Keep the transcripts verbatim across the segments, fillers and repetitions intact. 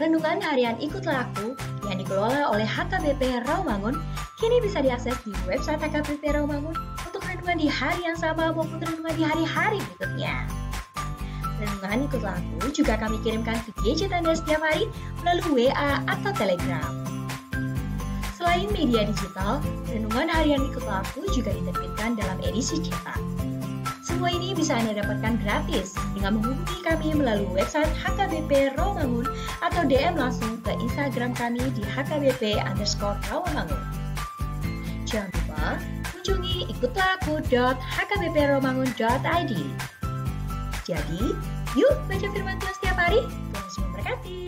Renungan harian Ikutlah Aku yang dikelola oleh H K B P Rawamangun kini bisa diakses di website H K B P Rawamangun untuk renungan di hari yang sama maupun renungan di hari-hari berikutnya. Renungan Ikutlah Aku juga kami kirimkan ke gadget Anda setiap hari melalui W A atau Telegram. Selain media digital, renungan harian Ikutlah Aku juga diterbitkan dalam edisi cetak. Semua ini bisa Anda dapatkan gratis dengan menghubungi kami melalui website H K B P Rawamangun atau D M langsung ke Instagram kami di H K B P underscore Rawamangun. Jangan lupa kunjungi ikutlah aku dot H K B P rawamangun dot I D. Jadi, yuk baca firman Tuhan setiap hari. Tuhan Yesus memberkati.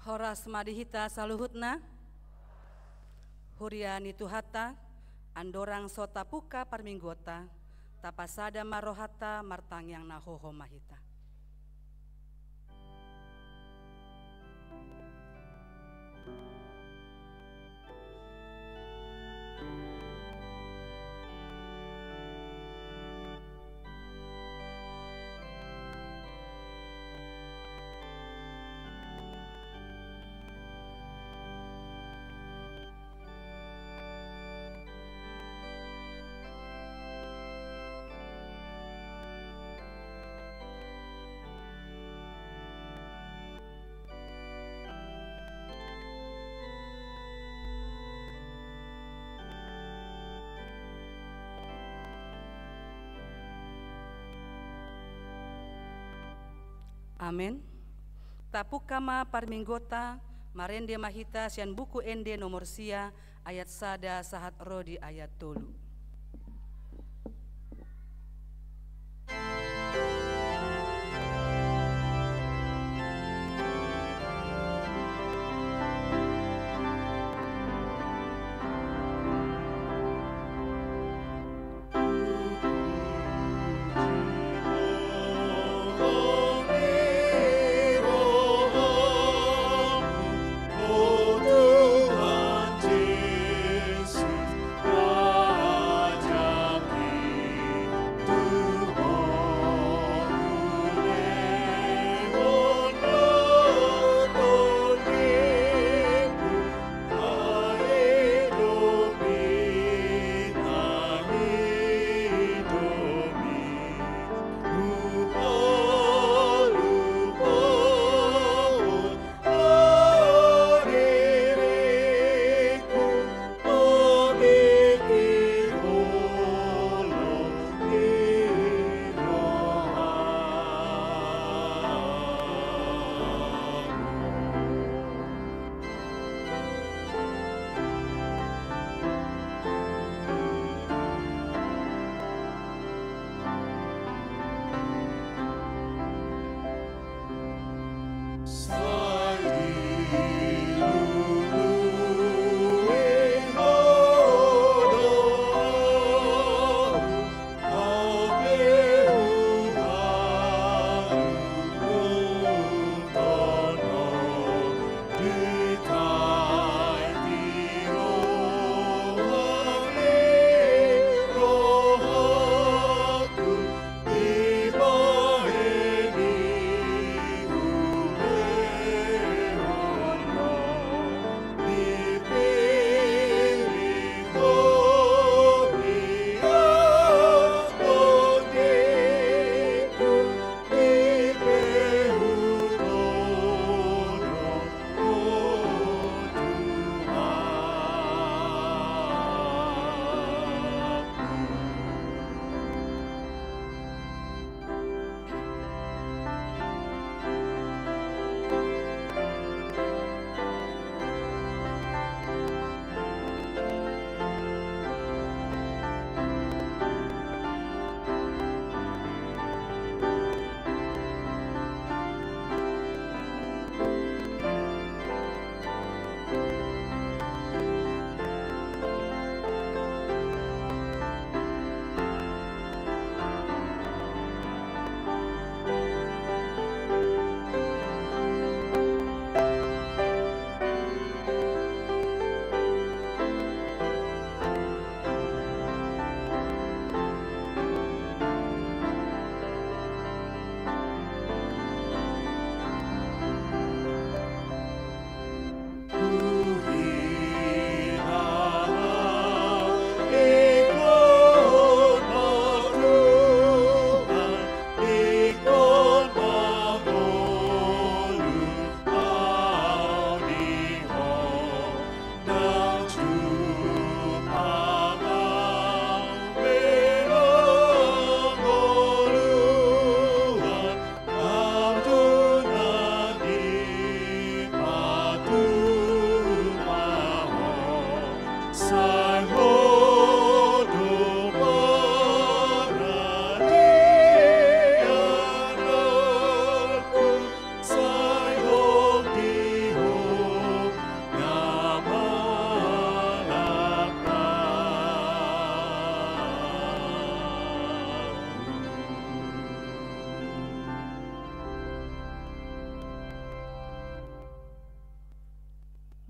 Horas ma di hita saluhutna. Huria ni Tuhanta, andorang so tapungka parmingguonta, tapasada ma rohanta, martangiang na hohom ma hita. Amen. Tapungka ma parmingguonta, marende ma hita sian Buku Ende nomor sia, ayat sada sahat ro di ayat tolu.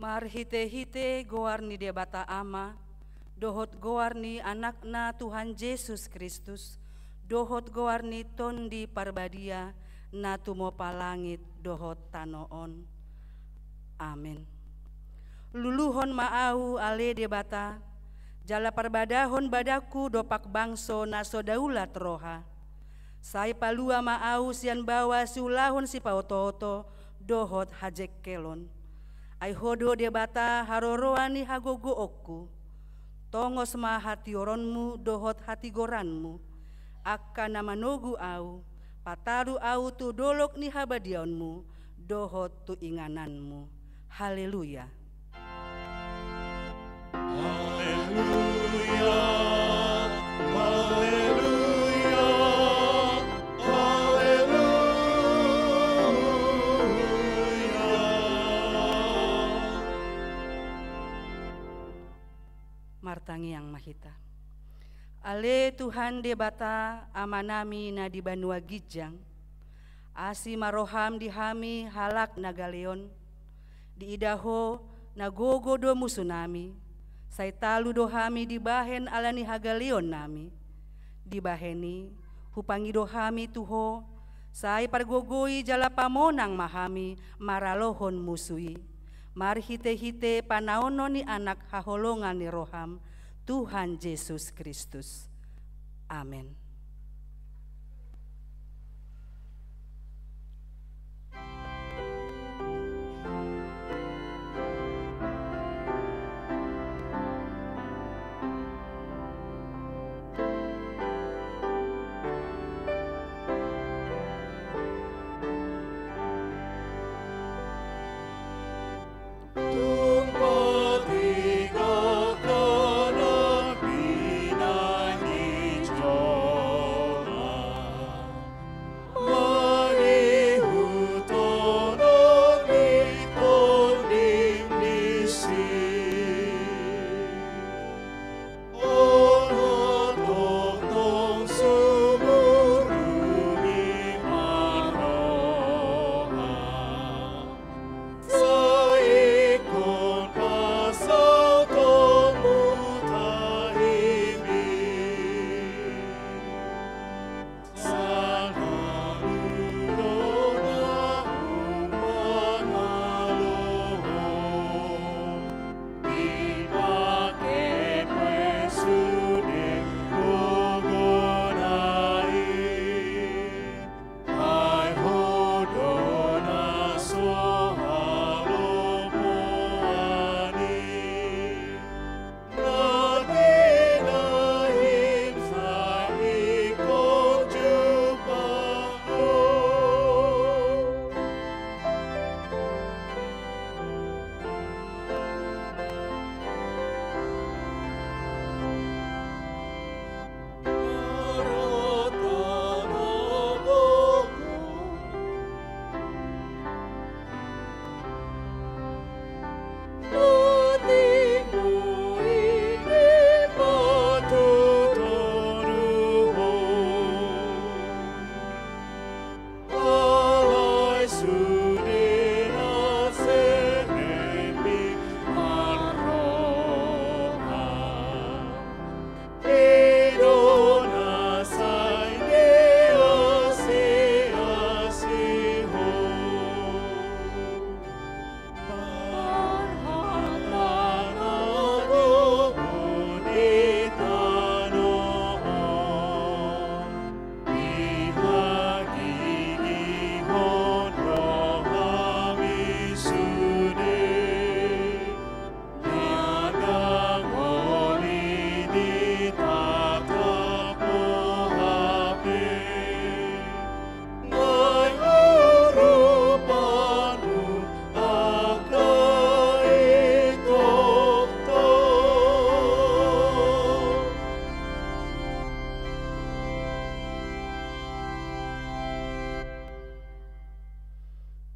Marhite-hite goar ni Debata Ama, dohot goar ni Anakna Tuhan Jesus Kristus, dohot goar ni Tondi Parbadia, na tumopa langit dohot tano on. Amen. Luluhon ma ahu, ale Debata, jala parbadahon badanku dompak bangso na so daulat roha. Sai palua ma ahu sian baoa siulahon sipaoto-oto dohot hajengkelon. Ai Ho do Debata haroroan ni hagogoonku. Tongos ma hatioronmu dohot hatigoranmu, angka na manogu ahu, pataru ahu tu dolok ni habadiaonmu dohot tu ingananmu. Haleluya. Haleluya, haleluya, haleluya. Martangiang ma hita. Ale Tuhan Debata, Amanami na di banua ginjang, asi ma roham di hami halak na galeon. Diida Ho, na gogo do musunami, sai talu do hami dibahen ala ni hagaleonnami. Dibahen i, hupangido hami tu Ho, sai pargogoi jala pamonang ma hami maralohon musu i, marhite-hite panaonon ni Anak haholongan ni roham, Tuhan Jesus Kristus. Amen.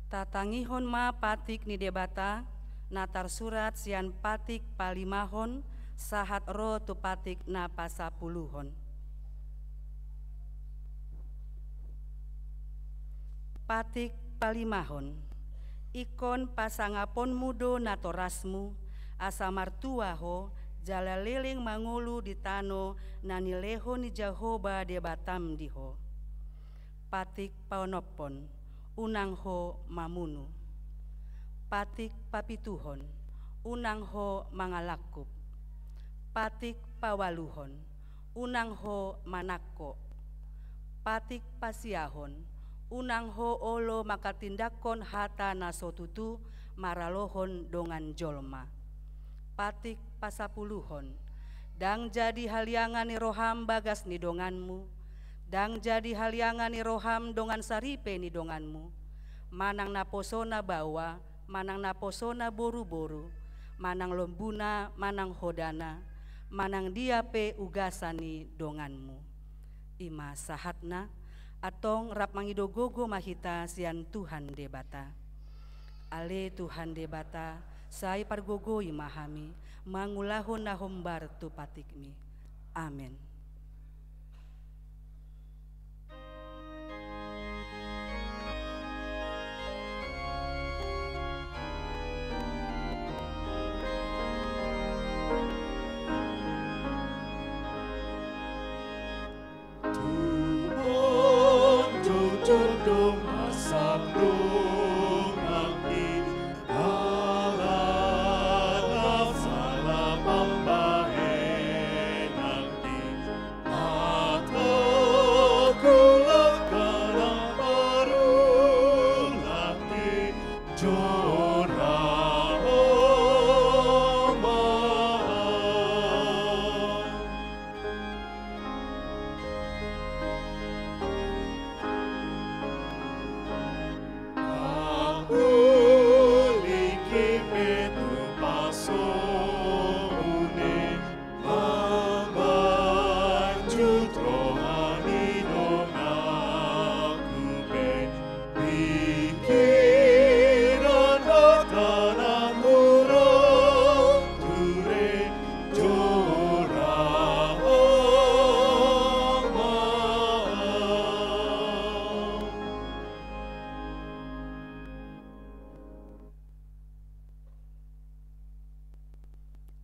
Tatangihon ma patik ni Debata, na tarsurat sian patik palimahon, sahat ro tu patik na pasapuluhon. Patik palimahon. Ingkon pasangaponmu do natorasmu, asa martua ho, jala leleng mangolu di tano na nilehon ni Jahowa Debatam di ho. Patik paonomhon, unang ho mamunu. Patik papituhon, unang ho mangalangkup. Patik paualuhon, unang ho manangko. Patik pasiahon, unang ho olo manghatindanghon hata na so tutu maralohon dongan jolma. Patik pasapuluhon, ndang jadi haliangan ni roham bagas ni donganmu, ndang jadi haliangan ni roham dongan saripe ni donganmu, manang naposona baoa, manang naposona boruboru, manang lombuna, manang hodana, manang dia pe ugasan ni donganmu. I ma sahatna, antong rap mangido gogo ma hita sian Tuhan Debata. Ale Tuhan Debata, sai pargogoi ma hami, mangulahon na hombar tu patikmi. Amen.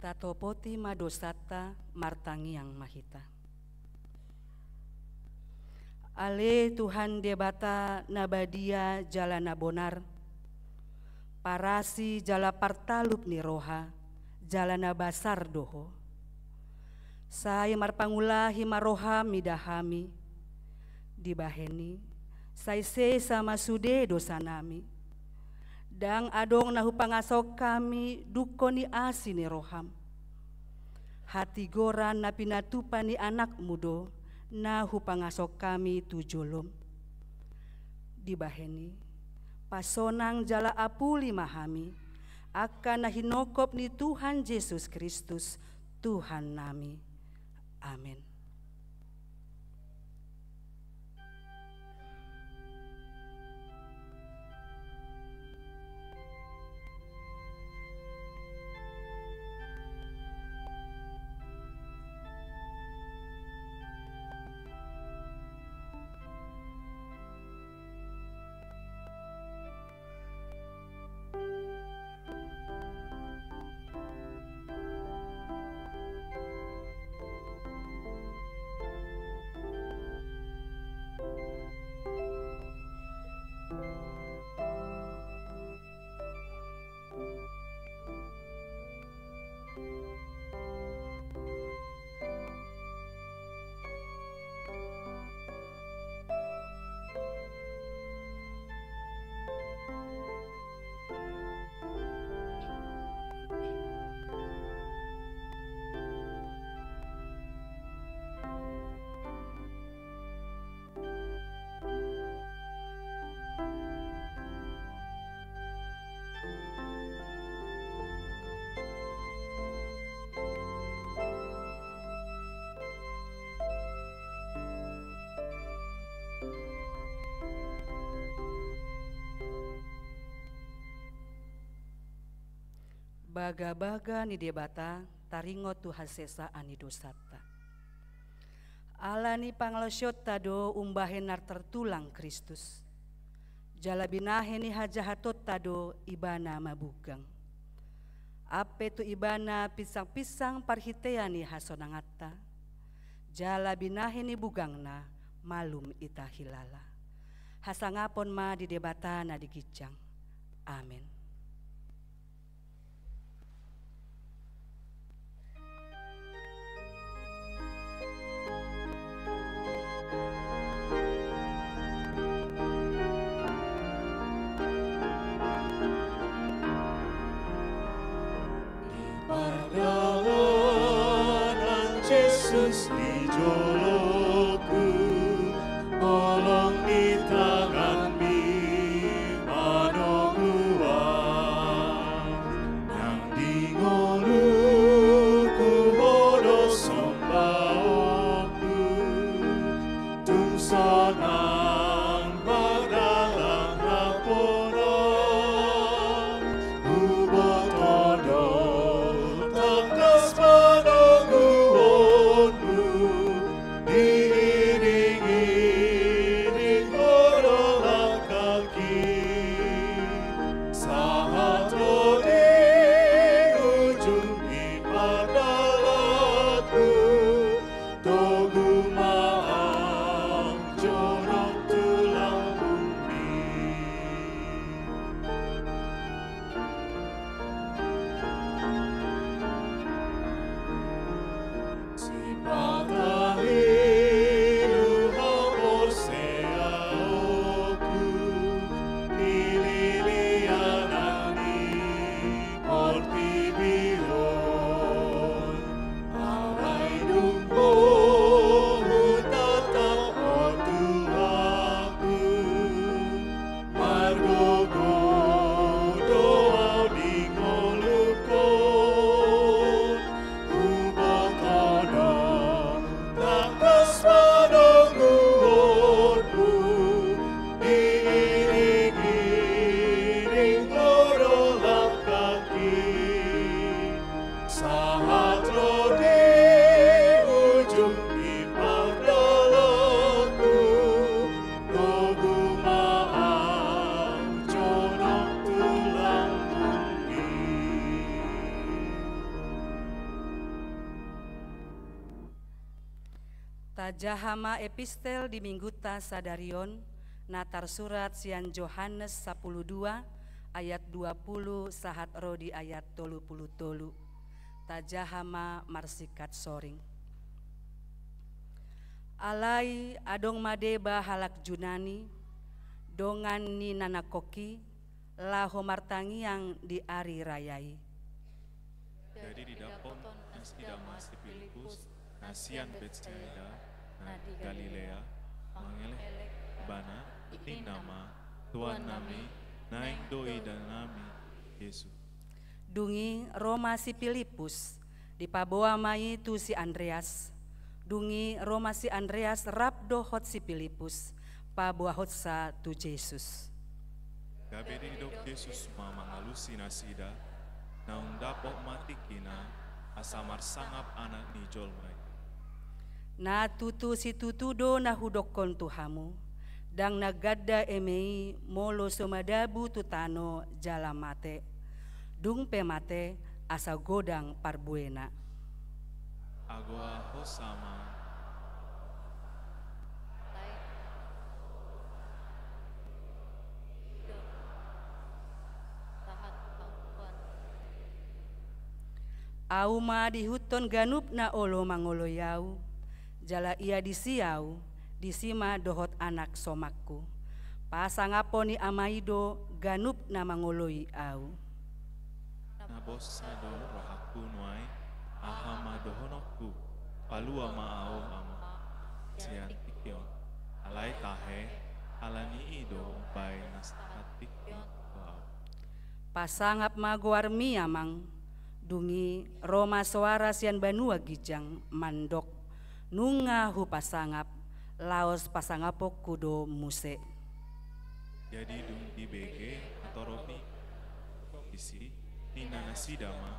Tatopoti ma dosanta, martangiang ma hita. Ale Tuhan Debata na badia jala na bonar, parasi jala partalup ni roha, jala na basar do Ho. Sai marpangulahi ma roham mida hami, dibahen i, sai sesa ma sude dosanami. Ndang adong na hupangasahon hami dungkon ni asi ni roham. Hatigoran na pinatupa ni anakmu do na hupangasahon hami tu jolom. Dibahen i, pasonang jala apuli ma hami, angka na hinongkop ni Tuhan Jesus Kristus, Tuhannami. Amen. Bagabaga ni Debata taringot tu hasesaan ni dosanta. Ala ni pangalaosionta do umbahen na tartulang Kristus. Jala binahen ni hajahatonta do ibana mabugang. Ampe tu ibana pinsangpinsang parhitean ni hasonanganta, jala binahen ni bugangna malum hita hilala. Hasangapon ma di Debata na di ginjang. Amen. Di pardalanan Jesus di joloku, holong ni tanganmi manonggu au. Nang di ngolungku, Ho do sombaonku, tung sonang mardalan rap Ho, huboto do tangkas panongguonmu diiringiring Ho do langkangki. Sahat ro di ujung ni pardalananku, togu ma au jonok tu lambungmi. Sipata lilu haporseaonku di lilianan ni portibi on. Alai dung boi hutatap Ho Tuhanku, margogo do au di ngolungkon, huboto do tangkas panongguonmu, diiringiring Ho do langkangki. Sahat ro di ujung ni pardalananku, togu ma au jonok tu lambungmi. Tajaha ma epistel di minggunta sadari on, na tarsurat sian Johannes sampulu dua ayat dua pulu sahat ro di ayat tolu pulu tolu. Tajaha ma marsingkat soring. Alai adong ma deba halak Junani, dongan ni na nangkok i, laho martangiang di ari raya i. Jadi didapothon nasida ma si Pilippus, na sian Betsaida, na di Galilea, mangelek ibana, ninna ma: Tuannami, naeng do idanami Jesus. Dung i ro ma si Pilippus, dipaboa ma i tu si Andreas. Dung i ro ma si Andreas rap dohot si Pilippus, paboahonsa tu Jesus. Gabe didok Jesus ma mangalusi nasida: Naung dapot ma tingkina, asa marsangap Anak ni jolma i. Na tutu situtu do na hudokkon tu hamu: Ndang na ganda eme i molo so madabu tu tano jala mate. Dung pe mate, asa godang parbuena. Agoa ho sama. Au ma diihuthon ganup na olo mangoloi au, jala ia disi au, disi ma dohot anak somangku. Pasangaphon ni Ama i do ganup na mangoloi au. Na bosa do rohangku nuaeng, aha ma dohononku? Palua ma au, Ama, sian tingki on. Alai tahe, ala ni i do umbahen na sahat tingki on tu au. Pasangap ma goarmi, Amang. Dung i ro ma soara sian banua ginjang mandok: Nunga hupasangap, laos pasangaponku do muse. Jadi dung dibege hatorop i disi, ninna nasida ma: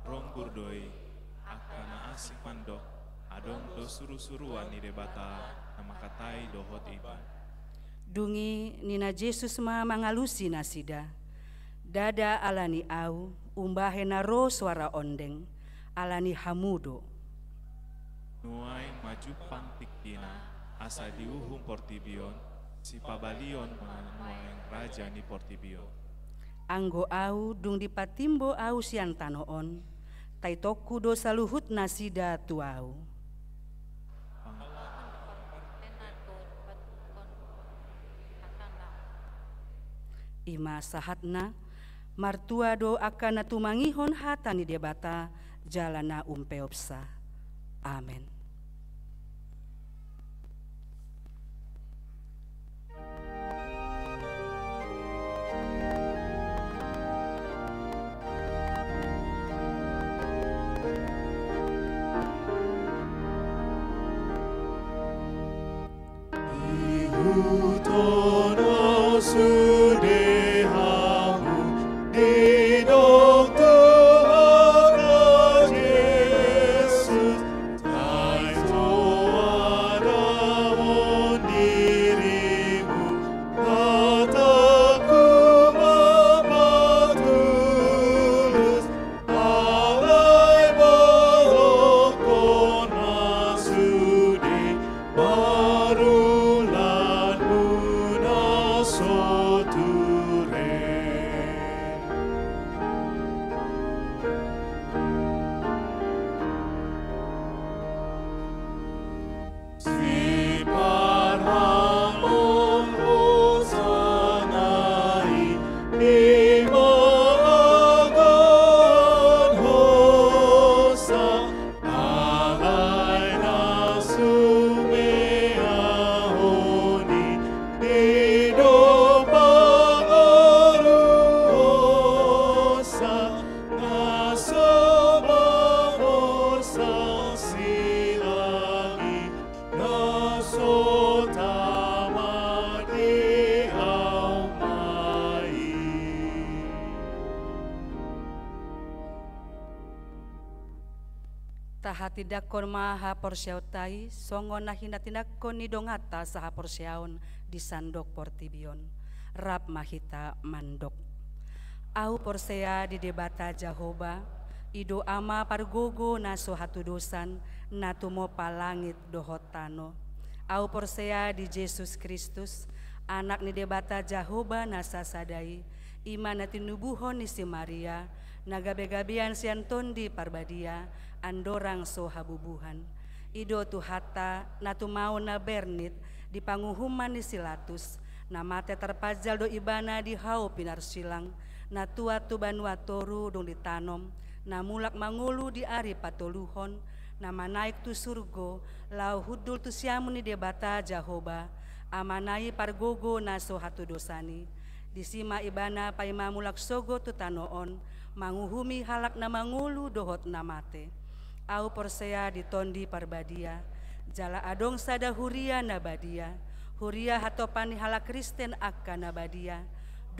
Ronggur do i, angka na asing mandok, adong do surusuruan ni Debata na mangkatai dohot ibana. Dung i ninna Jesus ma mangalusi nasida: Ndada ala ni ahu umbahen na ro soara ondeng, ala ni hamu do. Nuaeng ma jumpang tingkina, asa diuhum portibi on, sipabalion ma nuaeng raja ni portibi on. Anggo ahu dung dipatimbo ahu sian tano on, taitongku do saluhut nasida tu ahu. I ma sahatna, martua do angka na tumangihon hata ni Debata jala na umpeopsa. Amen. Ihuthon ma sude hamu, didok Tuhan Jesus, taito adamon dirimu, hatangku ma patulus, alai bolongkon ma sude, parulanmu na so ture. Siparhamohon hosana i, i ma angka hosa, alai na sumeahon i, i do pangoruhosa, na so mangorsa silang i, na so tama di ahu ma i. Tahatindangkon ma haporseaonta i songon na hinatindangkon ni donganta sahaporseaon di sandok portibi on. Rap ma hita mandok. Ahu porsea di Debata Jahowa, i do Ama pargogo na so hatudosan, na tumompa langit dohot tano. Ahu porsea di Jesus Kristus, Anak ni Debata Jahowa na sasada i, i ma na tinubuhon ni si Maria, na gabegabean sian Tondi Parbadia, andorang so habubuhan. I do Tuhanta, na tumaon na bernit di panguhuman ni si Latus, na mate tarpanjal do Ibana di hau pinarsilang, na tuat tu banua toru dung ditanom, na mulak mangolu di ari patoluhon, na manaek tu surgo, laho hundul tu siamun ni Debata Jahowa, Amana i pargogo na so hatudosan i. Disi ma Ibana paima mulak sogot tu tano on, manguhumi halak na mangolu dohot na mate. Ahu porsea di Tondi Parbadia, jala adong sada huria na badia, huria hatompa ni halak Kristen angka na badia,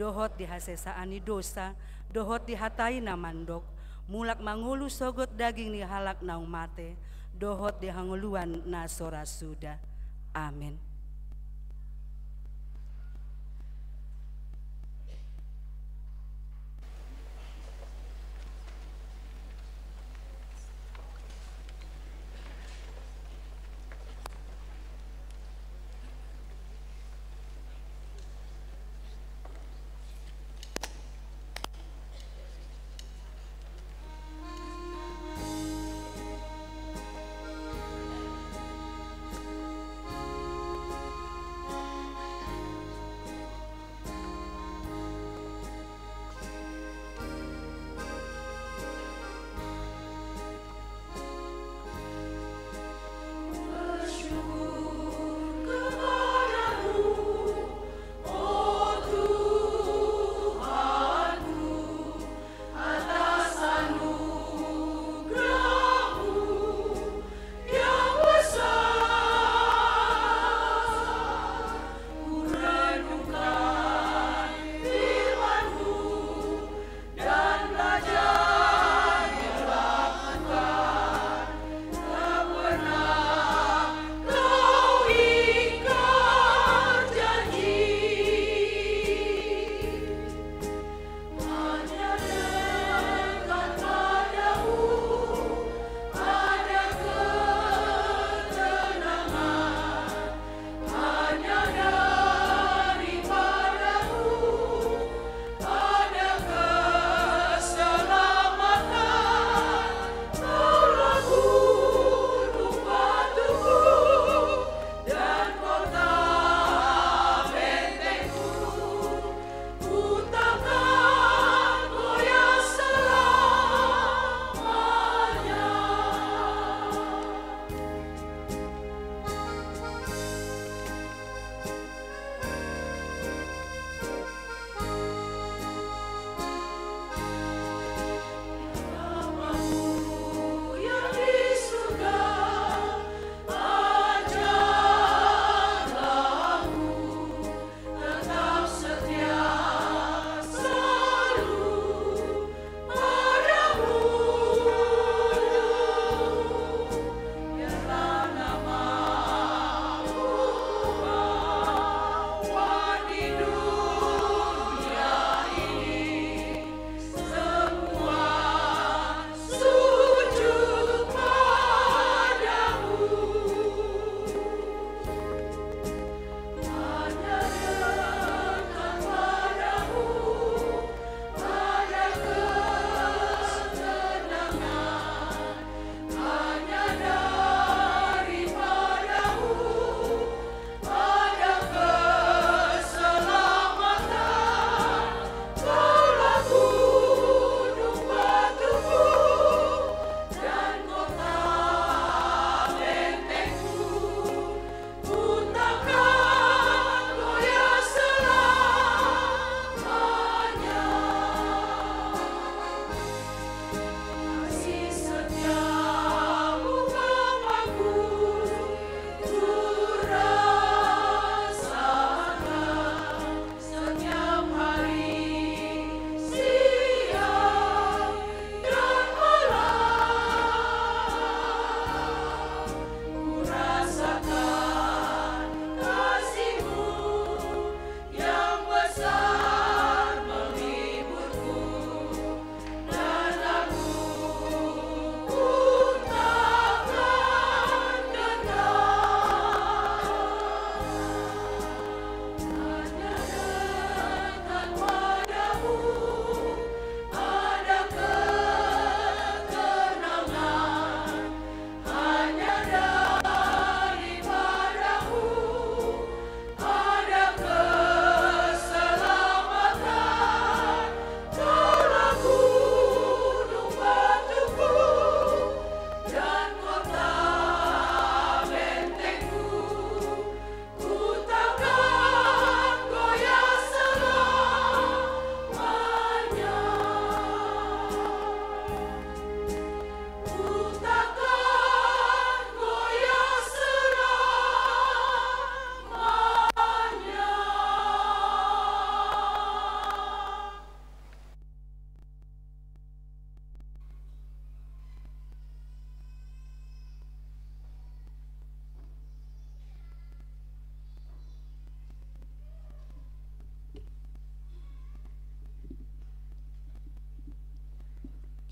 dohot di hasesaan ni dosa, dohot di hata i na mandok, mulak mangolu sogot daging ni halak naung mate, dohot di hangoluan na so ra suda. Amen.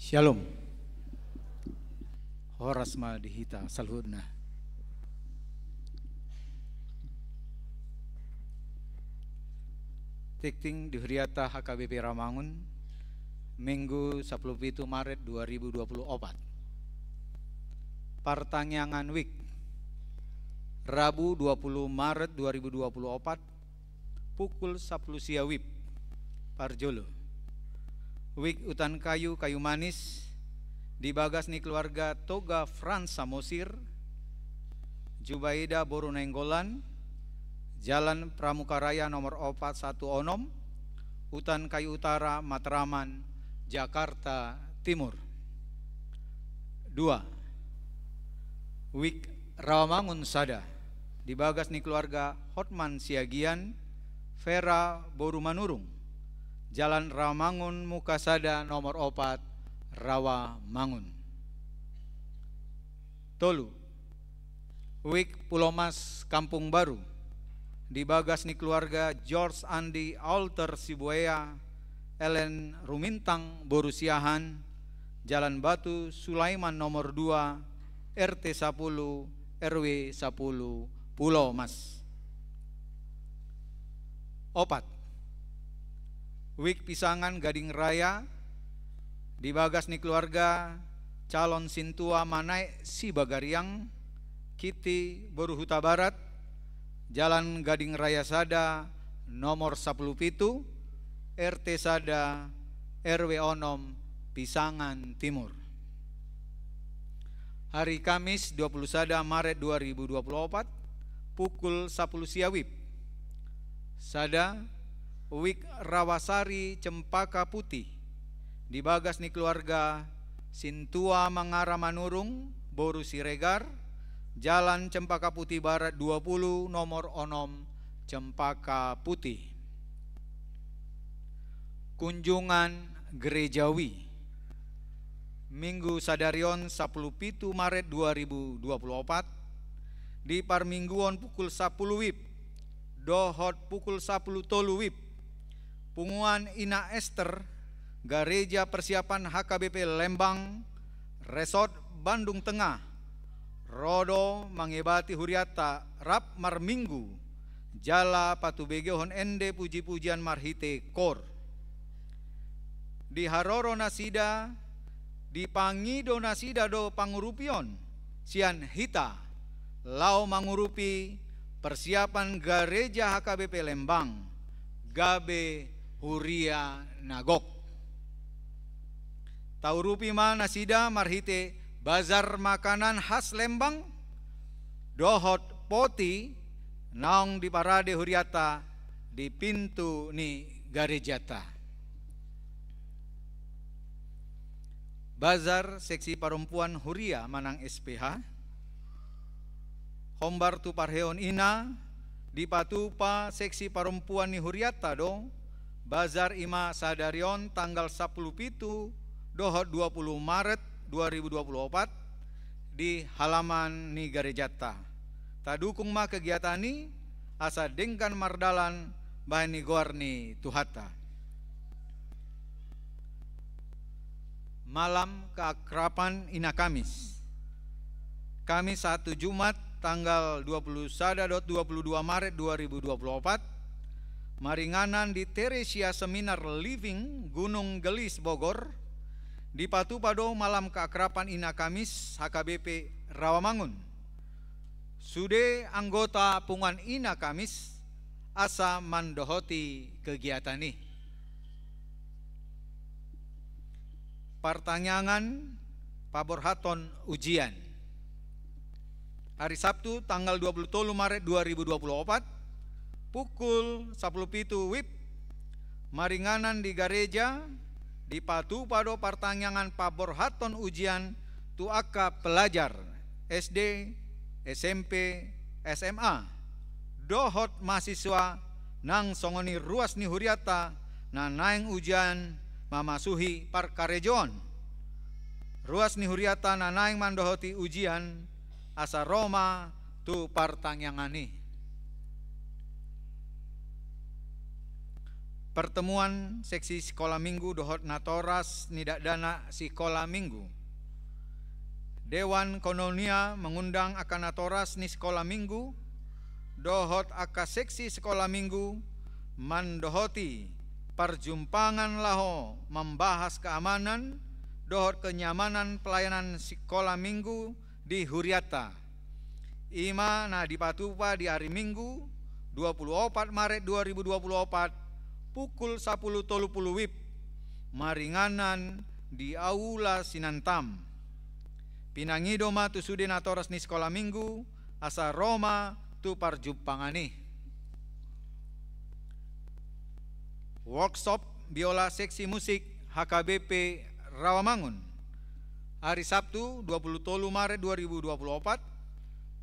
Shalom. Horas ma di hita saluhutna. Tingting di huriata H K B P Rawamangun, Minggu sampulu pitu Maret dua ribu dua pulu opat. Partangiangan wijk, Rabu dua pulu Maret dua ribu dua pulu opat, pukul sampulu sia wib. Parjolo, wijk Hutan Kayu, Kayu Manis, di bagas ni keluarga Toga Frans Samosir, Jubaida boru Nainggolan, Jalan Pramuka Raya nomor opat satu onom, Hutan Kayu Utara, Matraman, Jakarta Timur. Dua, wijk Rawamangun sada, di bagas ni keluarga Hotman Siagian, Vera boru Manurung, Jalan Rawamangun Muka sada nomor opat, Rawamangun. Tolu, wijk Pulomas Kampung Baru, di bagas ni keluarga George Andi Alter Sibuea, Ellen Rumintang boru Siahaan, Jalan Batu Sulaiman nomor dua, R T sapulu, R W sapulu, Pulomas. Opat, wijk Pisangan Gading Raya, di bagas ni keluarga calon sintua Manaek Sibagariang, Kitti boru Hutabarat, Jalan Gading Raya sada nomor sampulu pitu, R T sada, R W onom, Pisangan Timur. Hari Kamis dua pulu sada Maret dua ribu dua pulu opat, pukul sampulu sia wib. Sada, wijk Rawasari Cempaka Putih, di bagas ni keluarga sintua Mangara Manurung boru Siregar, Jalan Cempaka Putih Barat dua pulu nomor onom, Cempaka Putih. Kunjungan gerejawi, Minggu sadari on sampulu pitu Maret dua ribu dua pulu opat, di parmingguon pukul sampulu wib dohot pukul sampulu tolu wib, Punguan Ina Ester, Gareja Persiapan H K B P Lembang, Resort Bandung Tengah, ro do mangebati hurianta rap marminggu, jala patubegehon ende puji-pujian marhite koor. Diharoro nasida, dipangido nasida do pangurupion sian hita, laho mangurupi persiapan gareja H K B P Lembang, gabe huria na gok. Taurupi ma nasida marhite bazar makanan khas Lembang, dohot poti naung diparade hurianta di pintu ni garejanta. Bazar seksi parompuan huria manang S P H. Hombar tu parheon ina, dipatupa seksi parompuan ni hurianta do, bazar i ma sadari on tanggal sampulu pitu dohot dua pulu Maret dua ribu dua pulu opat, di halaman ni garejanta. Tadukung ma kegiatan i, asa denggan mardalan bahen ni goar ni Tuhanta. Malam Keakraban Ina Kamis. Kamis sahat tu Jumat, tanggal dua pulu sada dohot dua pulu dua Maret dua ribu dua pulu opat, maringanan di Teresia Seminar Living, Gunung Gelis, Bogor, dipatupa do Malam Keakraban Ina Kamis H K B P Rawamangun. Sude anggota Punguan Ina Kamis asa mandohoti kegiatan i. Partangiangan paborhathon ujian. Hari Sabtu, tanggal dua pulu tolu Maret dua ribu dua pulu opat, pukul sampulu pitu wib, maringanan di gareja, dipatupa do partangiangan paborhathon ujian tu angka pelajar S D, S M P, S M A, dohot mahasiswa nang songon i ruas ni hurianta na naeng ujian mamasuhi parkarejoon. Ruas ni hurianta na naeng mandohoti ujian, asa ro ma tu partangiangan i. Pertemuan seksi sikola minggu dohot natoras ni dakdanak sikola minggu. Dewan koinonia mangundang angka natoras ni sikola minggu dohot angka seksi sikola minggu mandohoti parjumpangan laho mambahas keamanan dohot kenyamanan pelayanan sikola minggu di hurianta. I ma na dipatupa di ari Minggu, dua puluh opat Maret dua ribu dua puluh opat, pukul sapuluh tolu puluh WIB, maringanan di Aula Sinantam. Pinangido ma tu sude natoras ni sikola minggu, asa ro ma tu parjumpangan i. Workshop biola seksi musik H K B P Rawamangun, ari Sabtu, dua puluh tolu Maret dua ribu dua puluh opat,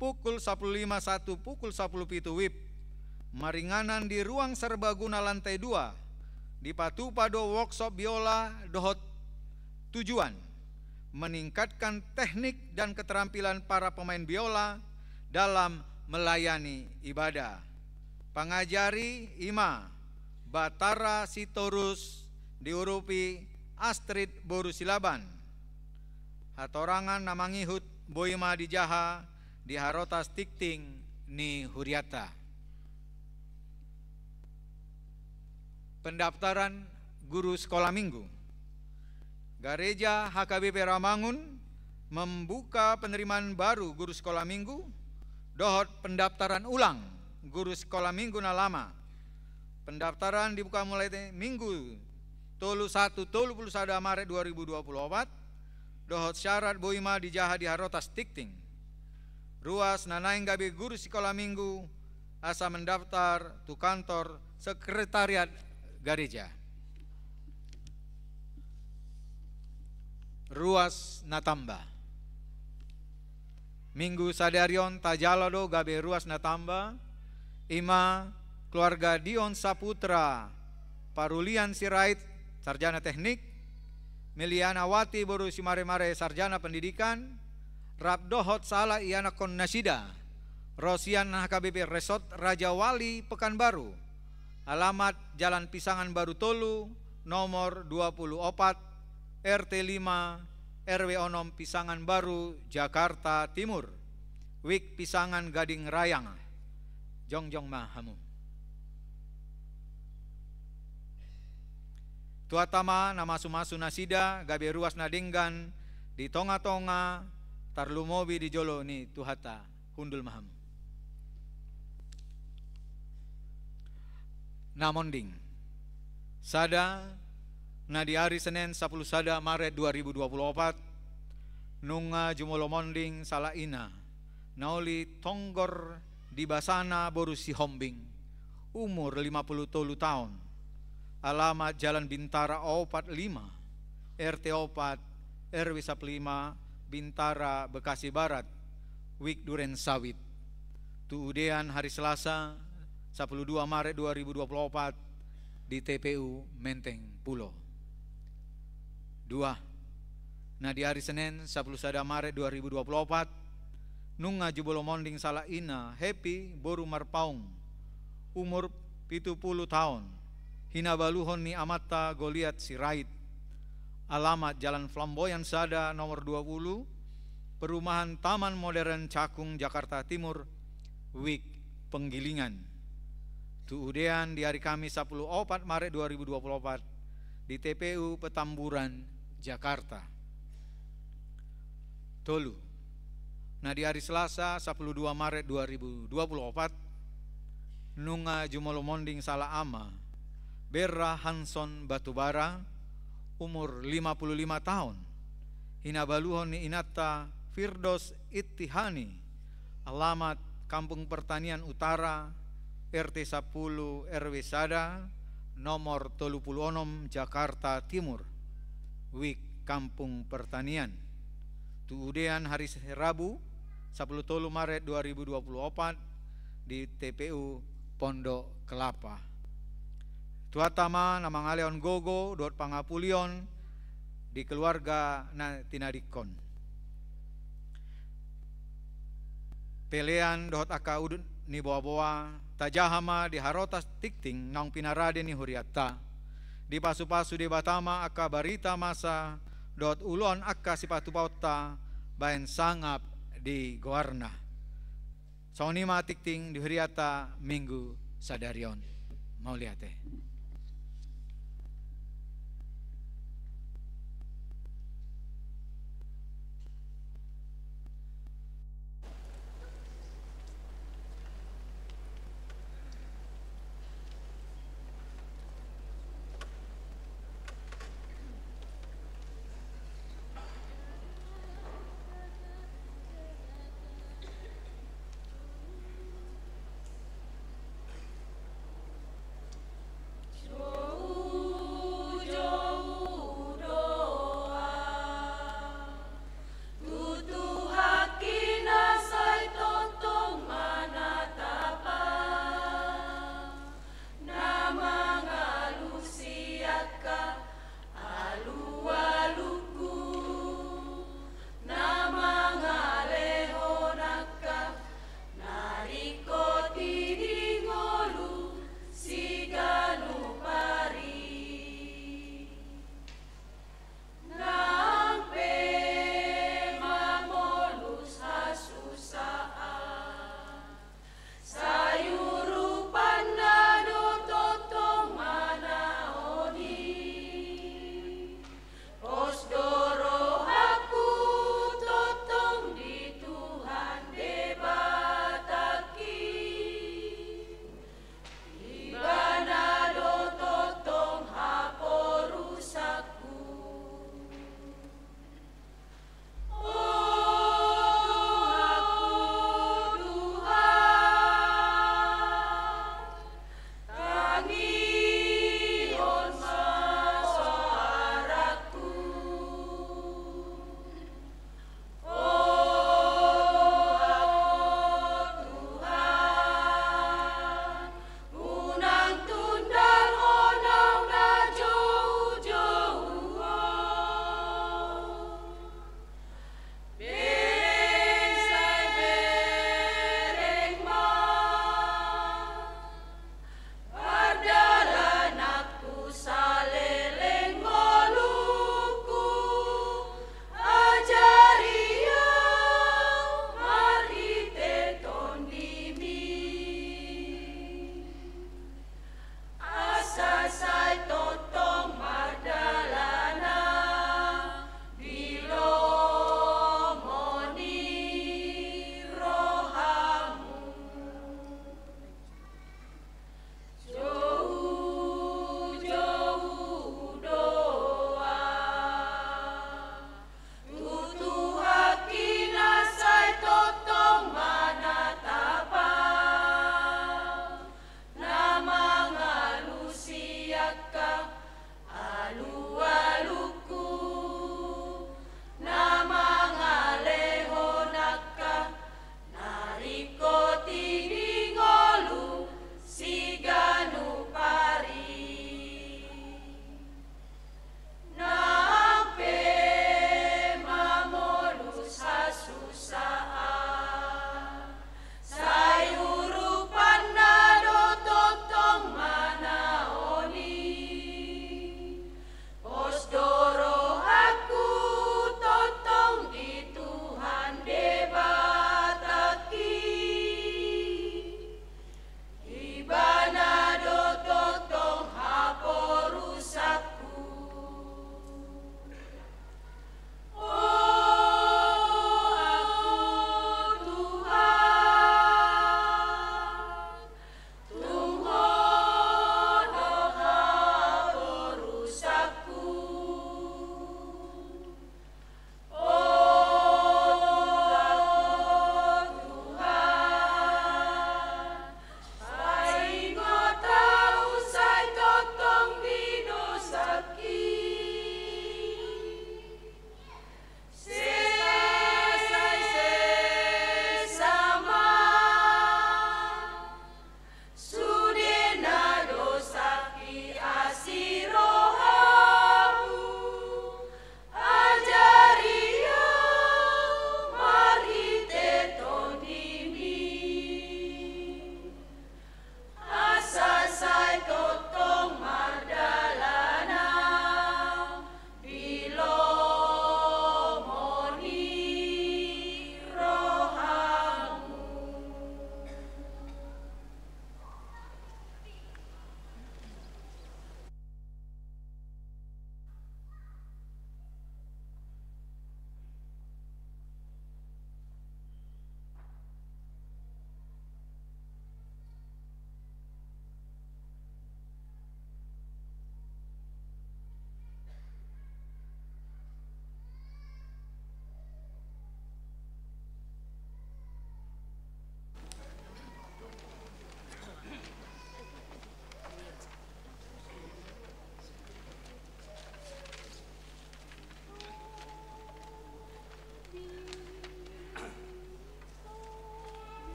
pukul sapuluh lima satu pukul sapuluh pitu WIB, maringanan di Ruang Serbaguna lantai dua, dipatupa do workshop biola dohot tujuan meningkatkan teknik dan keterampilan para pemain biola dalam melayani ibadah. Pangajari i ma Batara Sitorus diurupi Astrid boru Silaban. Hatorangan na mangihut boi ma dijaha di harotas tingting ni hurianta. Pendaftaran guru sekolah minggu. Gareja H K B P Rawamangun membuka penerimaan baru guru sekolah minggu dohot pendaftaran ulang guru sekolah minggu na lama. Pendaftaran dibuka mulai Minggu tolu satu tolu puluh sada Maret dua ribu dua puluh opat, dohot syarat boi ma dijaha di harotas tingting. Ruas na naeng gabe guru sikola minggu asa mendaftar tu kantor sekretariat gareja. Ruas na tamba. Minggu sadari on tajalo do gabe ruas na tamba, i ma keluarga Dion Saputra Parulian Sirait, sarjana teknik, Meliana Wati boru Simaremare, sarjana pendidikan, rap dohot sahala ianakhon nasida, ro sian H K B P Resort Rajawali Pekanbaru, alamat Jalan Pisangan Baru tolu, nomor dua puluh opat, R T lima, R W onom, Pisangan Baru, Jakarta Timur. WIB Pisangan Gading Rayang. Jongjong ma hamu. Tuhanta ma na masumasu nasida gabe ruas na denggan di tongatonga, tarlumobi di jolo ni Tuhanta. Hundul ma hamu. Na monding. Sada, na di ari Senen sapuluh sada Maret dua ribu dua puluh opat, nunga jumolo monding sahala ina, na uli Tonggor di Basana boru Sihombing, umur lima puluh tolu taon, alamat Jalan Bintara opat lima, R T opat, R W sapuluh lima, Bintara, Bekasi Barat, WIB Duren Sawit. Tu udean hari Selasa, sapuluh dua Maret dua ribu dua puluh opat, di T P U Menteng Pulo. Dua, na di ari Senen, sapuluh sada Maret dua ribu dua puluh opat, nunga jumolo monding sahala ina Happy boru Marpaung, umur pitu pulu taon, hinabaluhon ni amanta Goliat Sirait, alamat Jalan Flamboyan sada nomor dua pulu, perumahan Taman Modern Cakung, Jakarta Timur, WIB Penggilingan. Tu udean di ari Kamis sapuluh opat Maret dua ribu dua puluh opat, di T P U Petamburan, Jakarta. Tolu, na di ari Selasa sapuluh dua Maret dua ribu dua puluh opat, nunga jumolo monding sahala ama, Berra Hanson Batubara, umur lima puluh lima taon, hinabaluhon ni inanta Firdos Ittihani, alamat Kampung Pertanian Utara, R T sapuluh, R W sada, nomor tolu pulu onom, Jakarta Timur, WIB Kampung Pertanian. Tu udean hari Rabu, sapuluh tolu Maret dua ribu dua puluh opat, di T P U Pondok Kelapa. Tuhanta ma na mangalehon gogo dohot pangapulion di keluarga na tinadingkon. Pelean dohot angka udut ni boaboa Tajaha ma di harotas tingting naung pinarade ni hurianta. Dipasupasu Debata ma angka barita masa dohot ulaon angka sipatupaonta baen sangap di goarna. Songon i ma tingting di hurianta Minggu sadari on. Mauliate.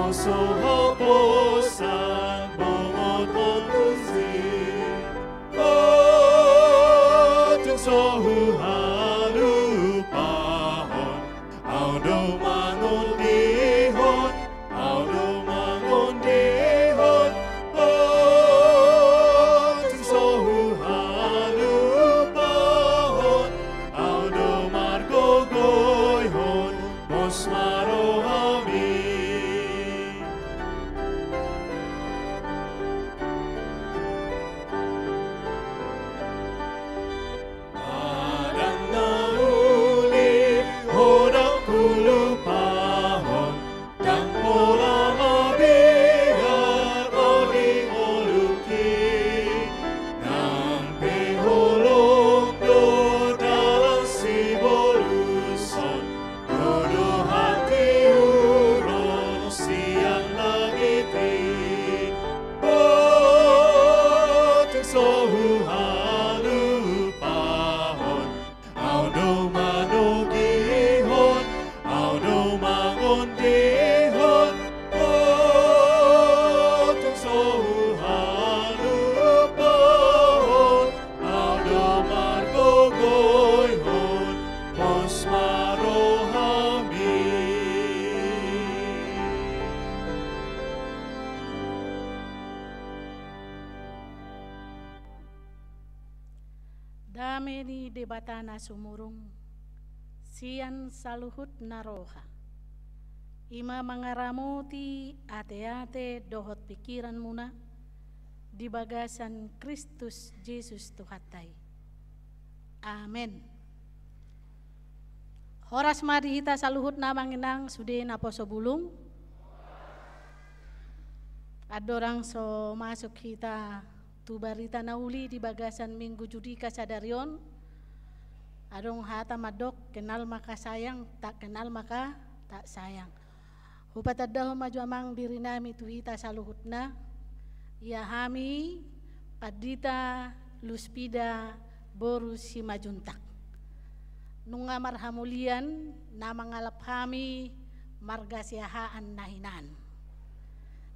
So haposan bongot on tusi, o tung so huhalupahon, au do mangondihon, au do mangondihon, o tung so huhalupahon, au do margogoihon, pos ma rohami. Ndang na uli ho ndang hulupahon, ndang pola mabiar ro di ngolungki. Nang pe holong do dalan sibolushon, do do hatiuron sian langit i. O tung so huhalupahon, au do manogihon, au do mangondihon, o tung so huhalupahon, au do margogoihon, pos ma rohami. Dame ni Debata na sumurung sian saluhut na roha, i ma mangaramoti ateate dohot pingkiranmuna di bagasan Kristus Jesus Tuhanta i. Amen. Horas ma di hita saluhutna, amang inang, sude naposo bulung. Andorang so masuk hita tu barita na uli di bagasan Minggu Judika sadari on, adong hata mandok, kenal maka sayang, tak kenal maka tak sayang. Hupatandahon ma jo, amang, dirinami tu hita saluhutna. Ia hami Pandita Luspida boru Simanjuntak. Nunga marhamulian na mangalap hami marga Siahaan na hinan.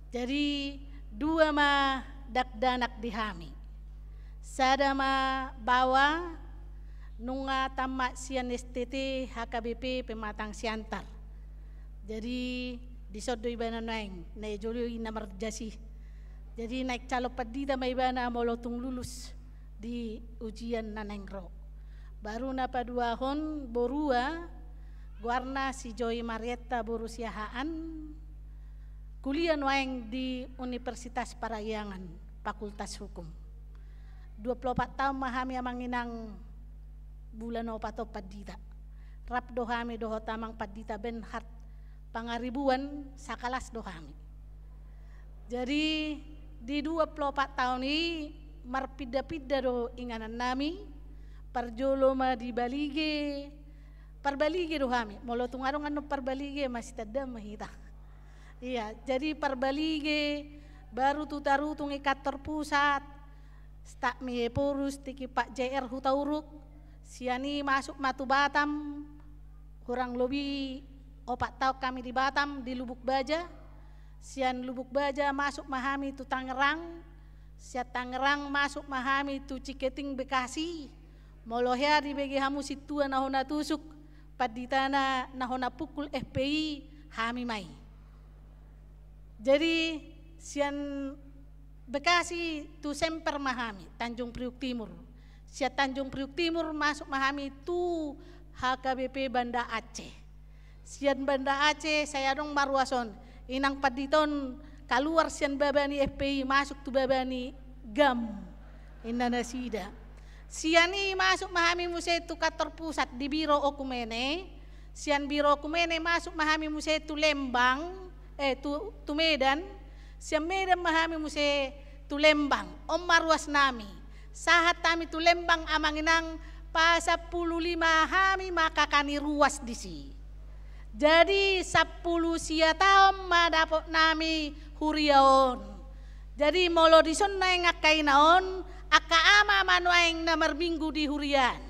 Jadi, dua ma dakdanak di hami. Sada ma baoa nunga tamat sian S T T H K B P Pematang Siantar. Jadi, dison do ibana nuaeng, na jolo i na marjas i. Jadi, naeng calon pandita ma ibana molo tung lulus di ujian na naeng ro. Baru na paduahon borua, goarna si Joy Marietta boru Siahaan, kuliah nuaeng di Universitas Parahyangan, Fakultas Hukum. Dua pulu opat taon ma hami, amang inang, bulan opat on pandita. Rap do hami dohot amang Pandita Bernhard Pangaribuan, sakalas do hami. Jadi, di dua pulu opat taon i marpinda-pinda do inganannami, parjolo ma di Balige, Parbalige do hami. Molo tung adong annon Parbalige, masitandaan ma hita. Iya, jadi Parbalige, baru tu Tarutung i kantor pusat, staf M I Ephorus, tingki Pak J R Hutauruk, sian i masuk ma tu Batam, hurang lobi opat taon hami di Batam, di Lubuk Baja, sian Lubuk Baja masuk ma hami tu Tangerang, sian Tangerang masuk ma hami tu Ciketing Bekasi, molo hea dibege hamu sintua na hona tusuk, panditana na hona pungkul F P I, hami ma i. Jadi, sian Bekasi tu Semper ma hami, Tanjung Priuk Timur. Sian Tanjung Priuk Timur masuk ma hami tu H K B P Banda Aceh. Sian Banda Aceh, sai adong ma ruas on, inang pandita on kaluar sian baba ni F P I, masuk tu baba ni GAM, inna nasida. Sian i masuk ma hami muse tu kantor pusat di Biro Okumene. Sian Biro Okumene masuk ma hami muse tu Lembang, eh, tu, tu Medan. Sian Medan ma hami muse tu Lembang. On ma ruas nami. Sahat hami tu Lembang, amang inang, pasampulu lima hami ma K K ni ruas disi. Jadi, sampulu sia taon ma dapot nami huria on. Jadi, molo dison naeng angka ina on, angka ama ma nuaeng na marminggu di huria an.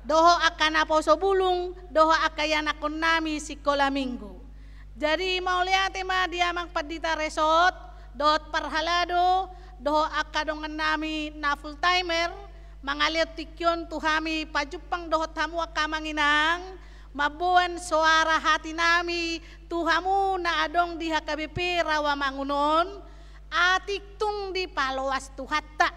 Dohot angka naposo bulung, dohot angka ianakhon nami sikola minggu. Jadi mauliate ma di Amang Pandita Resort, dohot parhalado, dohot angka dongannami na full timer, mangalehon tingki on tu hami pajumpang dohot hamu angka amang inang, mamboan soara hatinami tu hamu na adong di H K B P Rawamangun on, atik tung dipaloas Tuhanta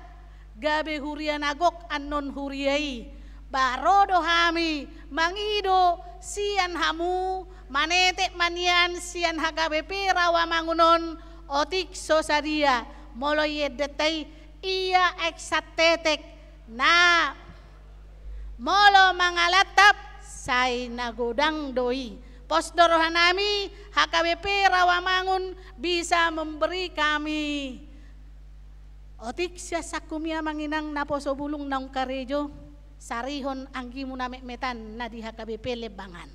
gabe huria na gok annon huria i. Ba ro do hami mangido sian hamu, manetek ma nian sian H K B P Rawamangun on, otik so sadia. Molo i endenta i, ia aek santetek na molo mangalantap, sai na godang do i. Pos do rohanami, H K B P Rawamangun bisa memberi kami. Otik sian sangkumi amang inang naposo bulung naung karejo, sarihon anggimu na metmetan na di H K B P Lembangan.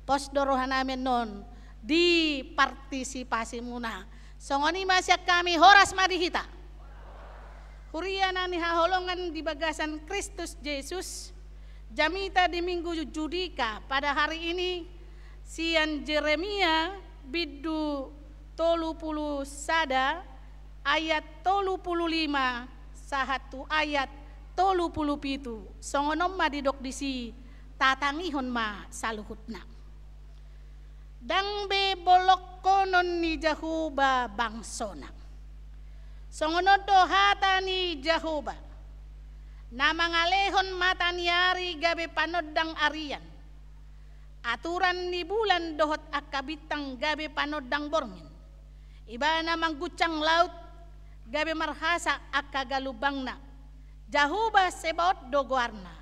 Pos do rohanami annon di partisipasimuna. Songon i ma sian hami, horas ma di hita. Huria na hinaholongan di bagasan Kristus Jesus, jamita di Minggu Judika pada hari ini, sian Jeremia bindu tolu pulu sada ayat tolu pulu lima sahat tu ayat tolu pulu pitu. Songon on ma didok disi, tatangihon ma saluhutna. Ndang be bolongkonon ni Jahowa bangsona. Songon on do hata ni Jahowa, na mangalehon mata ni ari gabe panondang arian, aturan ni bulan dohot angka bintang gabe panondang borngin. Ibana mangguncang laut, gabe marhasa angka galumbangna. Jahowa Sebaot do goarna.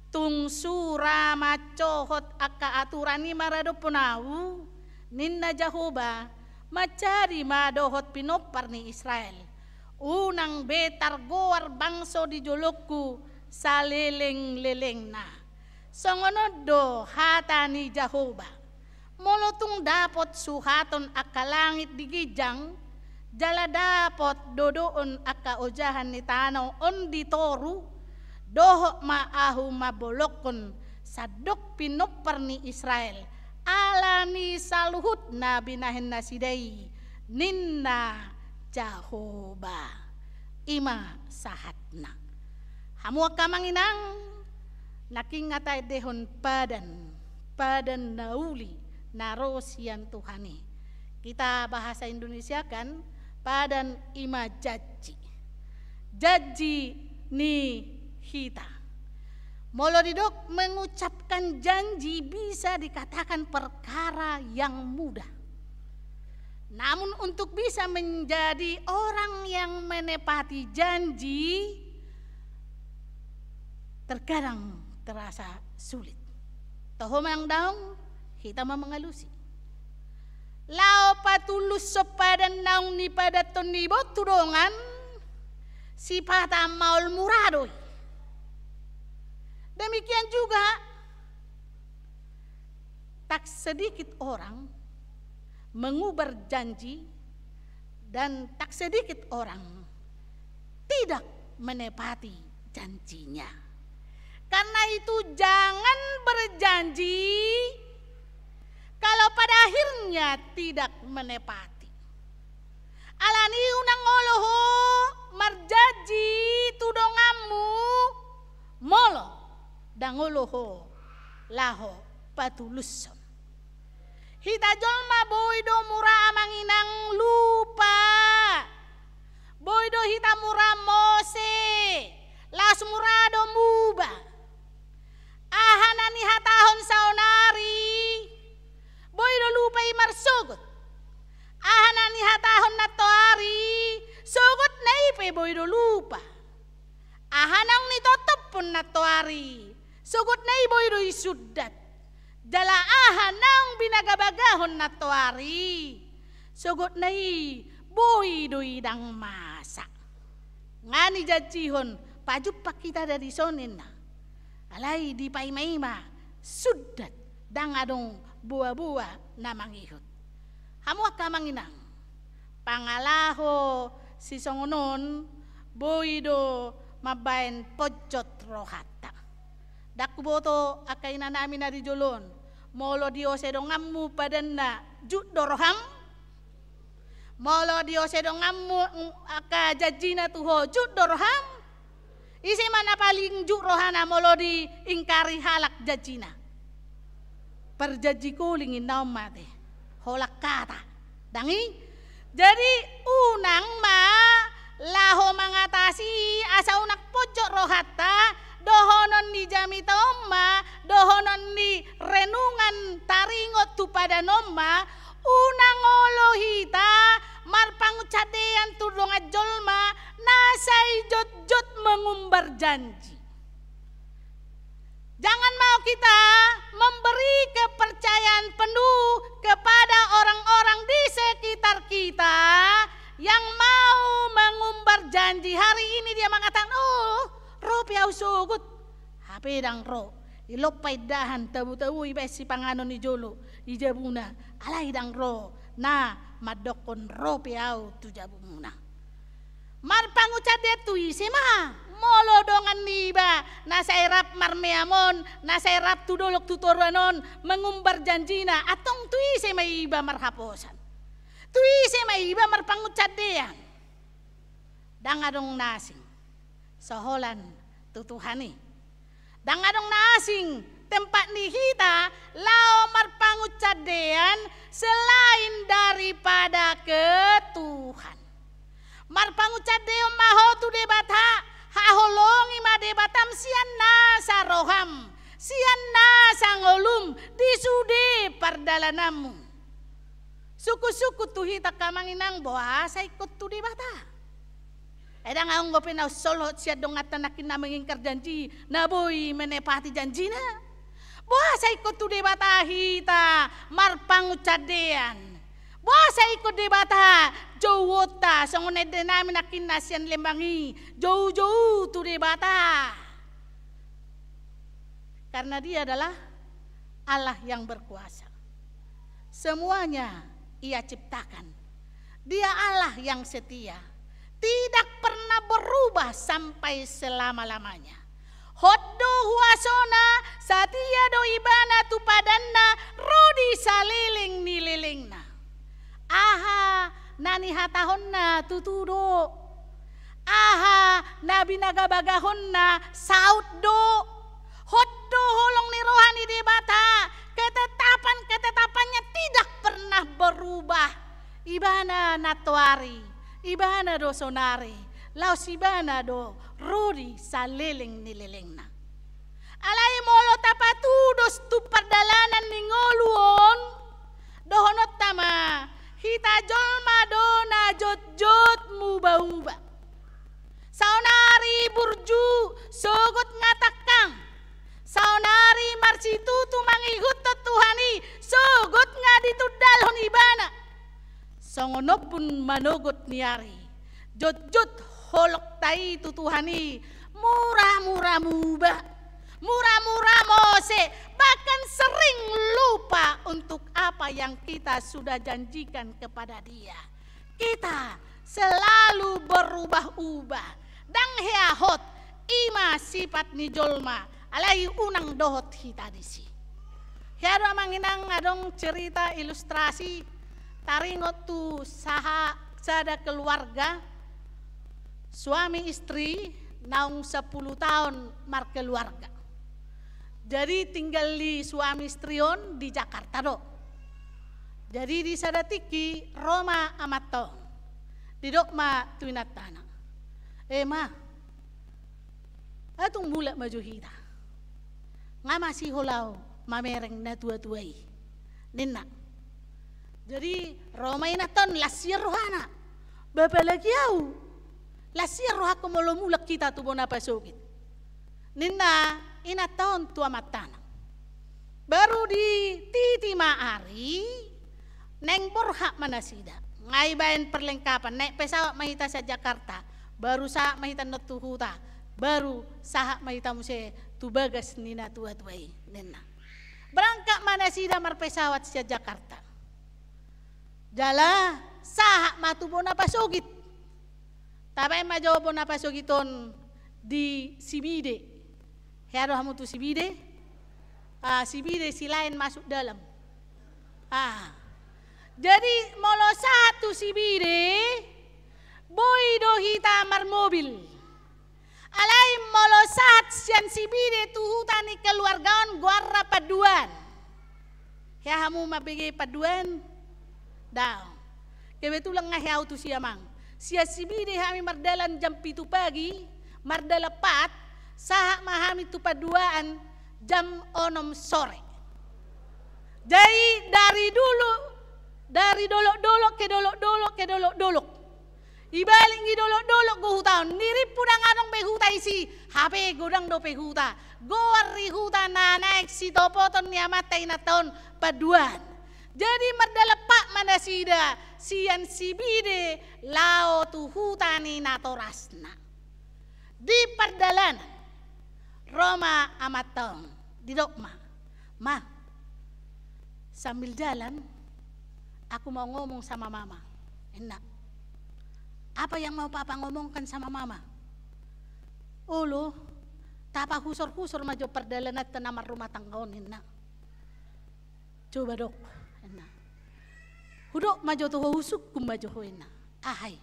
Tung sura mancohot angka aturan i maradophon ahu, ninna Jahowa, manjadi ma dohot pinompar ni Israel. Unang be targoar bangso di jolongku saleleng-lelengna. Songon on do hata ni Jahowa. Molo tung dapot suhaton angka langit di ginjang, jala dapot dodoon angka ojahan ni tano on di toru, dohot ma ahu mambolongkon sandok pinompar ni Israel, ala ni saluhut na binahen nasida i, ninna Jahowa. I ma sahatna. Hamu angka amang inang, nangkin nga taendehon padan, padan na uli na ro sian Tuhan i. Kita bahasa Indonesiakan, padan i ma janji. Janji ni hita. Molo didok mengucapkan janji bisa dikatakan perkara yang mudah. Namun untuk bisa menjadi orang yang menepati janji, terkadang terasa sulit. Toho ma nang daong, hita ma mangalusi. Laho patulushon padan naung nipadanhon ni iboto tu dongan, sipata maol mura do i. Demikian juga, tak sedikit orang mengubar janji dan tak sedikit orang tidak menepati janjinya. Karena itu, jangan berjanji kalau pada akhirnya tidak menepati. Alani i unang olo ho marjanji tu donganmu, molo ndang olo ho laho patulushon. Hita jolma boi do mura amang inang lupa. Boi do hita mura mose, laos mura do muba. Aha na nihatahon saonari, boi do lupa i marsogot. Aha na nihatahon nantoari, sogotna i pe boi do lupa. Aha naung nitoptophon nantoari, sogotna i boi do i sundat. Jala aha naung binagabagahon nantoari, sogotna i boi do i ndang masa. Nga nijanjihon, pajumpang hita da dison ninna. Alai dipaimaima, sundat, ndang adong boaboa na mangihut. Hamu angka amang inang, pangalaho sisongon on, boi do mambaen ponjot rohanta. Ndang huboto angka inanami na di jolo on, Molo diose donganmu padanna, jut do roham? Molo diose donganmu, mm, angka janjina tu ho, jut do roham? Ise ma na paling jut rohana molo diingkari halak janjina? Parjanji koling inna on ma te. Holan hata. Dang i? Jadi, unang ma laho mangatasi asa unang ponjot rohanta, dohonon ni jamita on ma, dohonon ni renungan taringot tu padan on ma, unang olo hita marpangunsandean tu dongan jolma na sai jotjot mengumbar janji. Jangan mau kita memberi kepercayaan penuh kepada orang-orang di sekitar kita yang mau mengumbar janji. Hari ini dia mengatakan, "Oh, ro pe au sogot." Hape dang ro. Ilompa indahan, tabu-tabu ibaen sipanganon i jolo, i jabuna. Alai dang ro. Na, mandokkon ro pe au tu jabumuna. Marpangunsandean tu ise ma, molo dongan niba, na sai rap marmeam on, na sai rap tu dolok tu toruan on, mengumbar janjina, antong tu ise ma iba marhaposan. Tu ise ma iba marpangunsandean. Dang adong na asing. So holan tu Tuhan i. Dang adong na asing tempat ni hita laho marpangunsandean selain daripada ke Tuhan. Marpangunsandean ma ho tu Debata, haholongi ma Debatam sian nasa roham, sian nasa ngolum, di sude pardalananmu. Sungkun-sungkun tu hita angka amang inang, boasa ingkon tu Debata? Ai dang adong dope na umsolhot sian donganta nangkin na mengingkar janji, na boi menepati janjina. Boasa ingkon tu Debata hita marpangunsandean? Boasa ingkon Debata jouonta, songon ende nami nangkin na sian Lembang i, joujou tu Debata? Karena Dia adalah Allah yang berkuasa. Semuanya Ia ciptakan. Dia Allah yang setia, tidak pernah berubah sampai selama-lamanya. Hot do huasona, satia do Ibana tu padanna, ro di saleleng ni lelengna. Aha na nihatahonna tutu do. Aha na binagabagahonna saut do. Hot do holong ni roha ni Debata, ketetapan-ketetapannya tidak pernah berubah. Ibana nantoari, Ibana do sonari, laos Ibana do ro di saleleng ni lelengna. Alai molo tapatudos tu pardalanan ni ngolu on, dohononta ma, hita jolma do na jotjot muba-uba. Saonari burju, sogot nga tangkang. Saonari marsitutu mangihuthon Tuhan i, sogot nga ditundalhon Ibana. Songon ombun manogot ni ari, jotjot holongta i tu Tuhan i, mura-mura muba, mura-mura mose, bahkan sering lupa untuk apa yang kita sudah janjikan kepada Dia. Kita selalu berubah-ubah. Dang hea hot, i ma sipat ni jolma, alai unang dohot hita disi. Hea do amang inang, adong cerita ilustrasi taringot tu saha, sada keluarga, suami istri naung sapuluh taon markeluarga. Jadi tinggal di suami istri on di Jakarta do. Jadi di sada tingki ro ma amanta on. Didok ma tu inantana, "E ma, atung mulak ma jo hita. Nga masihol au mamereng na tua-tua i," ninna. Jadi ro ma inanta on, las sian rohana. "Ba apalagi au, las sian rohangku molo mulak hita tu bona pasogit," ninna inanta on tu amantana. Baru dititi ma ari, naeng borhat ma nasida. Nga ibaen perlengkapan, naek pesawat ma hita sian Jakarta, baru sahat ma hita annon tu huta, baru sahat ma hita muse tu bagas ni na tua-tua i, ninna. Berangkat ma nasida marpesawat sian Jakarta. Jala sahat ma tu bona pasogit. Tabaen ma jo bona pasogit on di Sibide. Hea do hamu tu Sibide? Ah, sibide silaen masuk dalam. Ah. Jadi, molo sahat tu sibide, boi do hita marmobil. Alai molo sahat sian sibide tu huta ni keluarga on, goarna panduaan. Hea hamu mambege panduaan? Daong. Kebetulan nga hea au tusi, amang. Sian sibide hami mardalan jam pitu pagi, mardalan pat, sahat ma hami tu panduaan jam onom sore. Jadi dari dulu, dari dolok-dolok ke dolok-dolok ke dolok-dolok. Ibalik ni dolok-dolok do huta on, nirimpu ndang adong be huta isi, hape godang dope huta. Goar ni huta na naeng sitopoton ni amanta inanta on panduaan. Jadi mardalan pat ma nasida sian sibide laho tu huta ni natorasna. Di pardalanan, ro ma amanta on, didok ma, "Ma, sambil jalan, aku mau ngomong sama Mama," ninna. "Apa yang mau Papa ngomongkan sama Mama?" "Olo, tapahusor-husor ma jo pardalananta na marrumah tangga on," ninna. "Coba dok," ninna. "Hudok ma jo tu ho, husungkun ma jo ho," ninna. "Aha i?"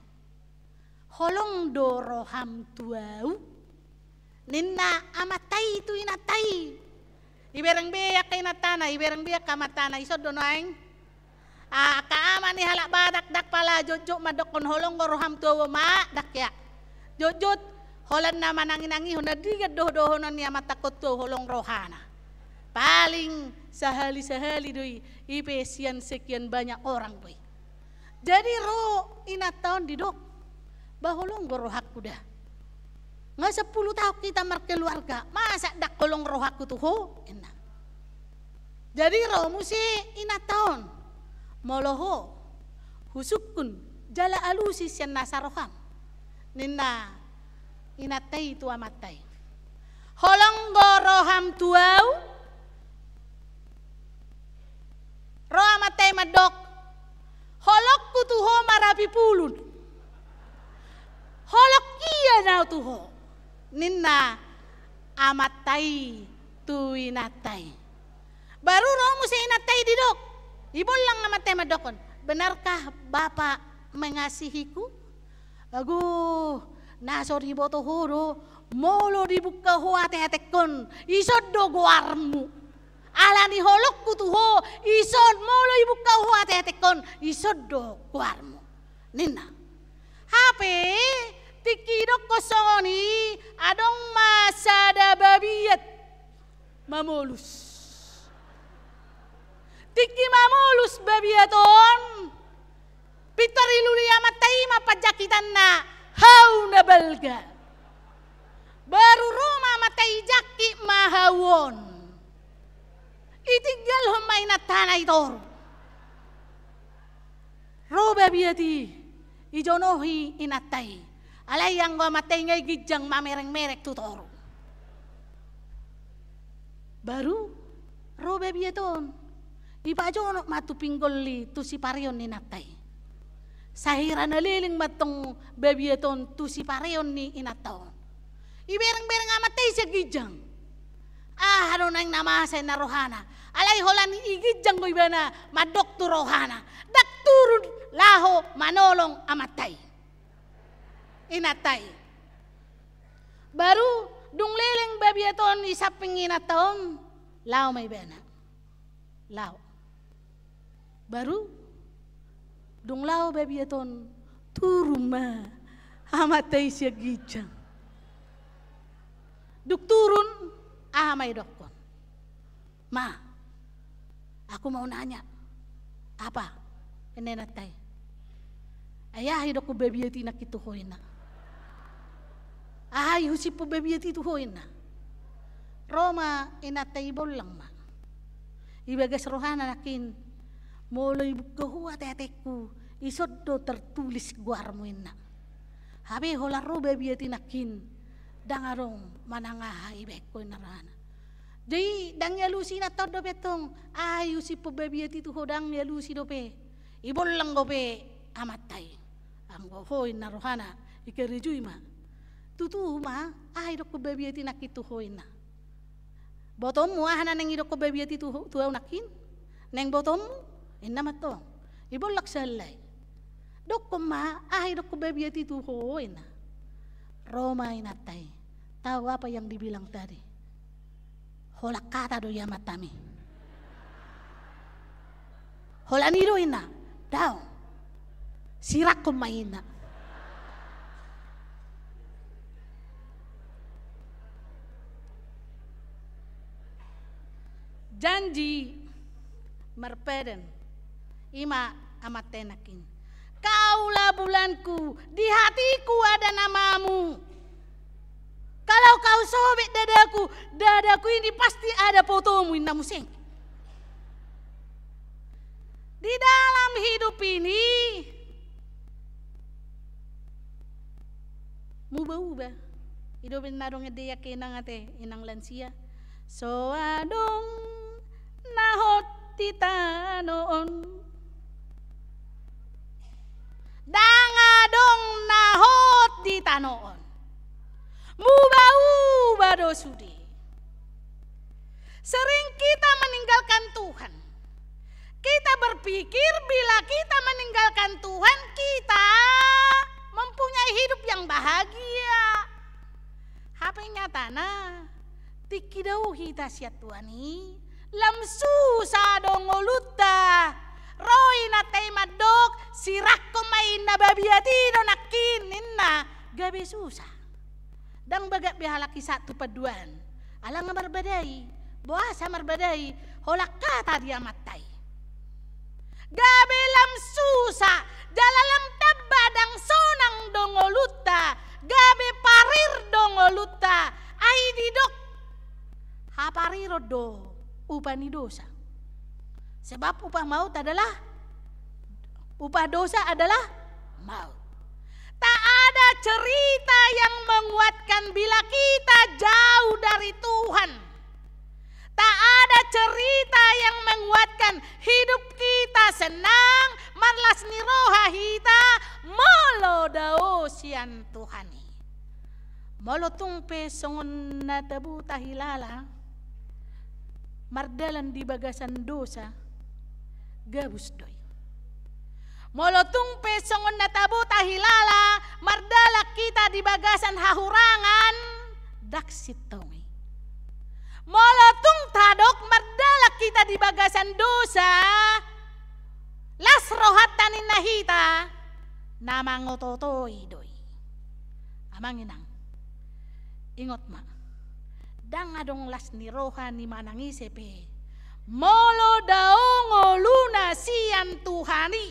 "Holong do roham tu au?" ninna amanta i tu inanta i. Ibereng be angka inantana, ibereng be angka amantana, ison do nuaeng. Ah, angka ama ni halak Batak ndang pala jotjot mandokkon holong do roham tu au, Mak, ndang hea. Jotjot holan na manangi-nangihon, na denggan do dohonon ni amanta on tu au holong rohana. Paling sahali-sahali do i, i pe sian sekian banyak orang do i. Jadi ro inanta on, didok, "Ba holong do rohangku da. Nga sampulu taon hita markeluarga, masa ndang holong rohangku tu ho?" ninna. Jadi ro muse inanta on, "Molo ho, husungkun jala alusi sian nasa roham," ninna inanta i tu amanta i. "Holong do roham tu au?" Ro amanta i mandok, "Holongku tu ho marapi pulun. Holong hian au tu ho," ninna amanta i tu inanta i. Baru ro muse inanta i, didok. Ibollang amanta i mandokkon, "Benarkah Bapak mengasihiku?" "Ago, na so diboto ho do, molo dibuka ho ate-atengkon, ison do goarmu. Alani holongku tu ho, ison, molo dibuka ho ate-atengkon, ison do goarmu," ninna. Hape tingki didokkon songon i, adong ma sada babiat mamolus. Tingki mamolus babiat on, pintor dilului amanta i ma panjangkitanna, "Hau na balga. Baru ro ma amanta i, jangkit ma hau on." Ditinggalhon ma inantana i toru. Ro babiat i, dijonohi inanta i. Alai anggo amanta i nga diginjang mamereng-mereng tu toru. Baru ro babiat on, dipajonok ma tu pinggol i, tu sipareon ni inanta i. Sahira na leleng ma antong babiat on tu sipareon ni inanta on, dibereng-bereng amanta i sian ginjang. Aha do naeng na masa, ninna rohana. Alai holan diginjang do ibana, mandok tu rohana, ndang turun laho manolong amanta i, inanta i. Baru dung leleng babiat on di samping inanta on, laho ma ibana. Laho. Baru dung laho babiat on, turun ma amanta i sian ginjang. Dung turun, aha ma didokkon? "Ma, aku mau nanya." "Apa?" ninna inanta i. "Ai aha didokkon babiat i nangkin tu ho?" ninna. "Aha husiphon babiat i tu ho?" ninna. Ro ma inanta i, bollang ma. Di bagas rohana nangkin, "Molo dibuka ho ate-atengku, ison do tertulis goarmu," ninna. Hape holan ro babiat i nangkin, ndang adong manang aha dibahen ho, ninna rohana. Jadi ndang dialusi inanta on dope antong, "Aha husiphon babiat i tu ho?" Ndang dialusi dope. Dibollang dope amanta i. "Anggo ho," ninna rohana, dikarejoi ma. "Tutu ma, aha didokkon babiat i nangkin tu ho?" ninna. Botoonmu aha na naeng idokkon babiat i tu ho-, tu ahu nangkin? Naeng botoonmu? Inna ma antong. Ibollak sahali. Dokkon ma, aha idokkon babiat i tu ho, inna. Ro ma inanta i. Tahu apa yang dibilang tadi? Holan hata do i amantami. Holan i do inna. Daong. Sirangkon ma inna. Janji marpadan. I ma amanta i nangkin. Kaulah bulanku, di hatiku ada namamu. Kalau kau sobek dadaku, dadaku ini pasti ada fotomu, inna muse. Di dalam hidup ini, muba-uba. I do umbahen na dong ende i angka inang ate, inang lansia. So adong na hot di tano on. Ndang adong na hot di tano on. Muba-uba do sude. Sering kita meninggalkan Tuhan. Kita berpikir bila kita meninggalkan Tuhan, kita mempunyai hidup yang bahagia. Hape nyatana, tingki dao hita sian Tuhan i, lam susa do ngolunta. Ro inanta i mandok, sirangkon ma inna, babiat i do nangkin, inna, gabe susa. Ndang bagak be halak i sahat tu panduan. Ala nga marbadai, boasa marbadai, holan hata di amanta i. Gabe lam susa, jala lam tamba ndang sonang do ngolunta, gabe parir do ngolunta, ai didok hapariron do upa ni dosa. Sebab upah maut adalah, upah dosa adalah maut. Tak ada cerita yang menguatkan bila kita jauh dari Tuhan. Tak ada cerita yang menguatkan hidup kita senang, marlas ni roha hita, molo dao sian Tuhan i. Molo tung pe songon na tabo tahilala, mardalan di bagasan dosa, gabus do i. Molo tung pe songon na tabo tahilala, mardalan hita di bagasan hahurangan, ndang sintong i. Molo tung tadok mardalan hita di bagasan dosa, las rohanta ninna hita, na mangoto-otoi do i. Amang inang, ingot ma, ndang adong las ni roha ni manang ise pe, molo dao ngoluna sian Tuhan i.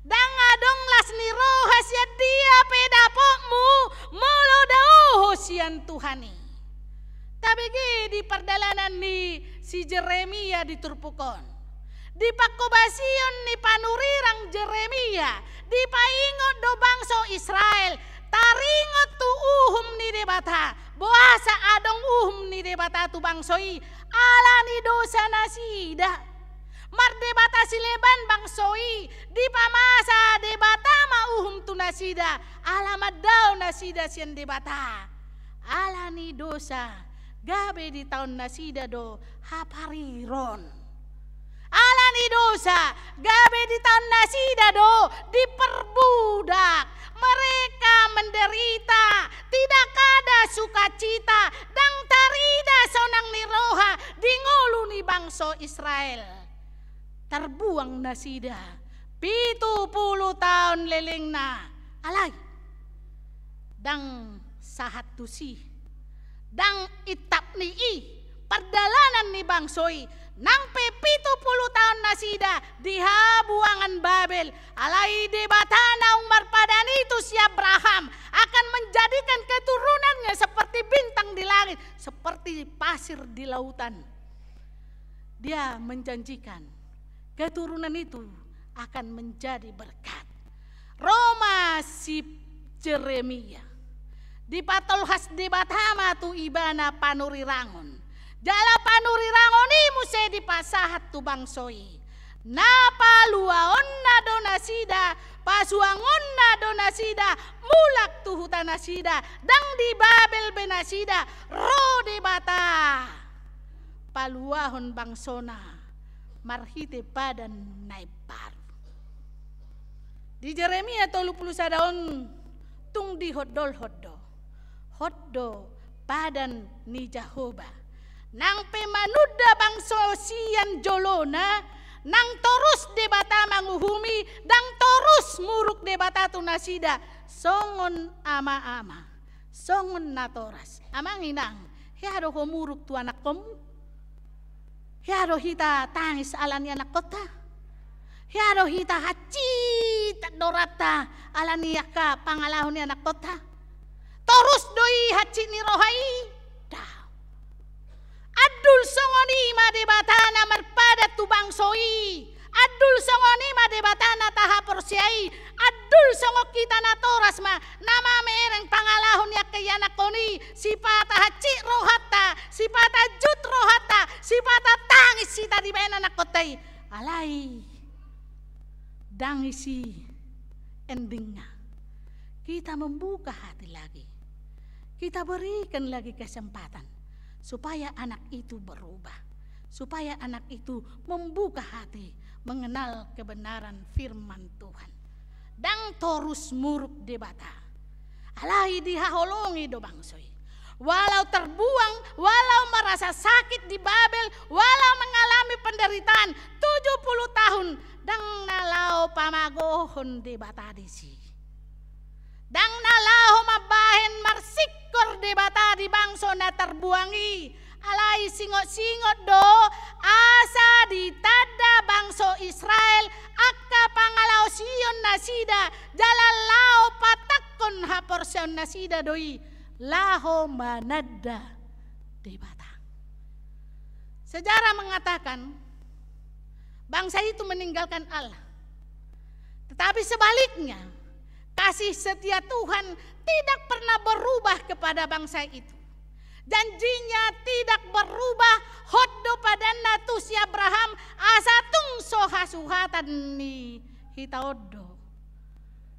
Ndang adong las ni roha sian dia pe dapotmu, molo dao ho sian Tuhan i. Tabege di pardalanan ni si Jeremia di turpuk on. Di pangkobasion ni panurirang Jeremia, dipaingot do bangso Israel, taringot tu uhum ni Debata, boasa adong uhum ni Debata tu bangso i, ala ni dosa nasida. Mardebata sileban bangso i, dipamasa Debata ma uhum tu nasida, ala mandao nasida sian Debata. Ala ni dosa, gabe ditaon nasida do hapariron. Ala ni dosa, gabe ditaon nasida do diperbudak. Mereka menderita, tidak ada sukacita, ndang tarida sonang ni roha di ngolu ni bangso Israel. Tarbuang nasida pitu pulu taon lelengna, alai ndang sahat tusi, ndang intap ni i pardalanan ni bangso i, nang pe pitu pulu taon nasida di habuangan Babel, alai Debata naung marpadan i tu si Abraham akan menjadikan keturunannya seperti bintang di langit, seperti pasir di lautan. Dia menjanjikan keturunan itu akan menjadi berkat. Ro ma si Jeremia, dipatolhas Debata ma tu ibana panurirangon. Jala panurirangon i muse dipasahat tu bangso i. Na paluaonna do nasida, pasuangonna do nasida, mulak tu huta nasida, ndang di Babel be nasida, ro Debata. paluahon bangsona marhite padan na imbaru. Di Jeremia tolu pulu sada on tung dihondolhon do. Hot do padan ni Jahowa. Nang pe manunda bangso sian jolona, nang torus Debata manguhumi, ndang torus muruk Debata tu nasida, songon ama-ama, songon natoras. Amang inang, hea do ho muruk tu anakkonmu? Hea do hita tangis ala ni anakkonta? Hea do hita hansit doranta ala ni angka pangalaho ni anakkonta? Torus do i hansit ni roha i? Daong. Andul songon i ma Debata na marpadan tu bangso i. Andul songon i ma Debata na tahaporseai. Andul songon hita natoras ma na mamereng pangalaho ni angka ianakkon i, sipata hansit rohanta, sipata jut rohanta, sipata tangis hita dibahen anakkonta i. Alai ndang disi endingna. Kita membuka hati lagi. Kita berikan lagi kesempatan supaya anak itu berubah, supaya anak itu membuka hati mengenal kebenaran firman Tuhan. Ndang torus muruk Debata. Alai dihaholongi do bangso i. Walau terbuang, walau merasa sakit di Babel, walau mengalami penderitaan tujuh puluh tahun, ndang na laho pamagohon Debata disi. Ndang na laho mambahen marsingkor Debata di bangso na terbuang i. Alai singot-singot do asa ditanda bangso Israel angka pangalaosion nasida, jala laho patangkon haporseaon nasida do i laho mananda Debata. Sejarah mengatakan bangsa itu meninggalkan Allah. Tetapi sebaliknya, kasih setia Tuhan tidak pernah berubah kepada bangsa itu. Janji-Nya tidak berubah, hot do padan-Na tu si Abraham, asa tung so hasuhatan ni hita on do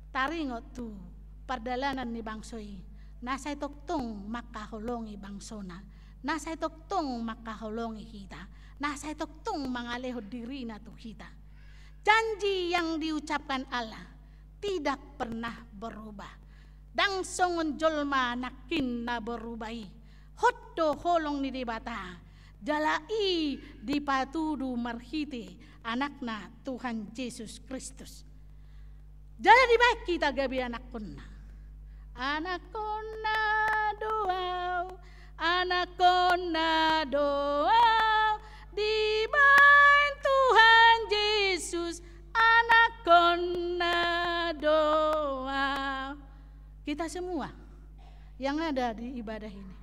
taringot tu pardalanan ni bangso i, na sai tongtong mangkaholongi bangsona, na sai tongtong mangkaholongi hita, na sai tongtong mangalehon diri-Na tu hita. Janji yang diucapkan Allah tidak pernah berubah. Ndang songon jolma nangkin na berubah i. Hot do holong ni Debata, jala i dipatudu marhite Anak-Na Tuhan Jesus Kristus. Jala dibahen hita gabe anakkon-Na. Anakkon-Na do ahu, anakkon-Na do ahu, dibahen Tuhan Jesus, anakkon-Na do ahu. Kita semua yang ada di ibadah ini,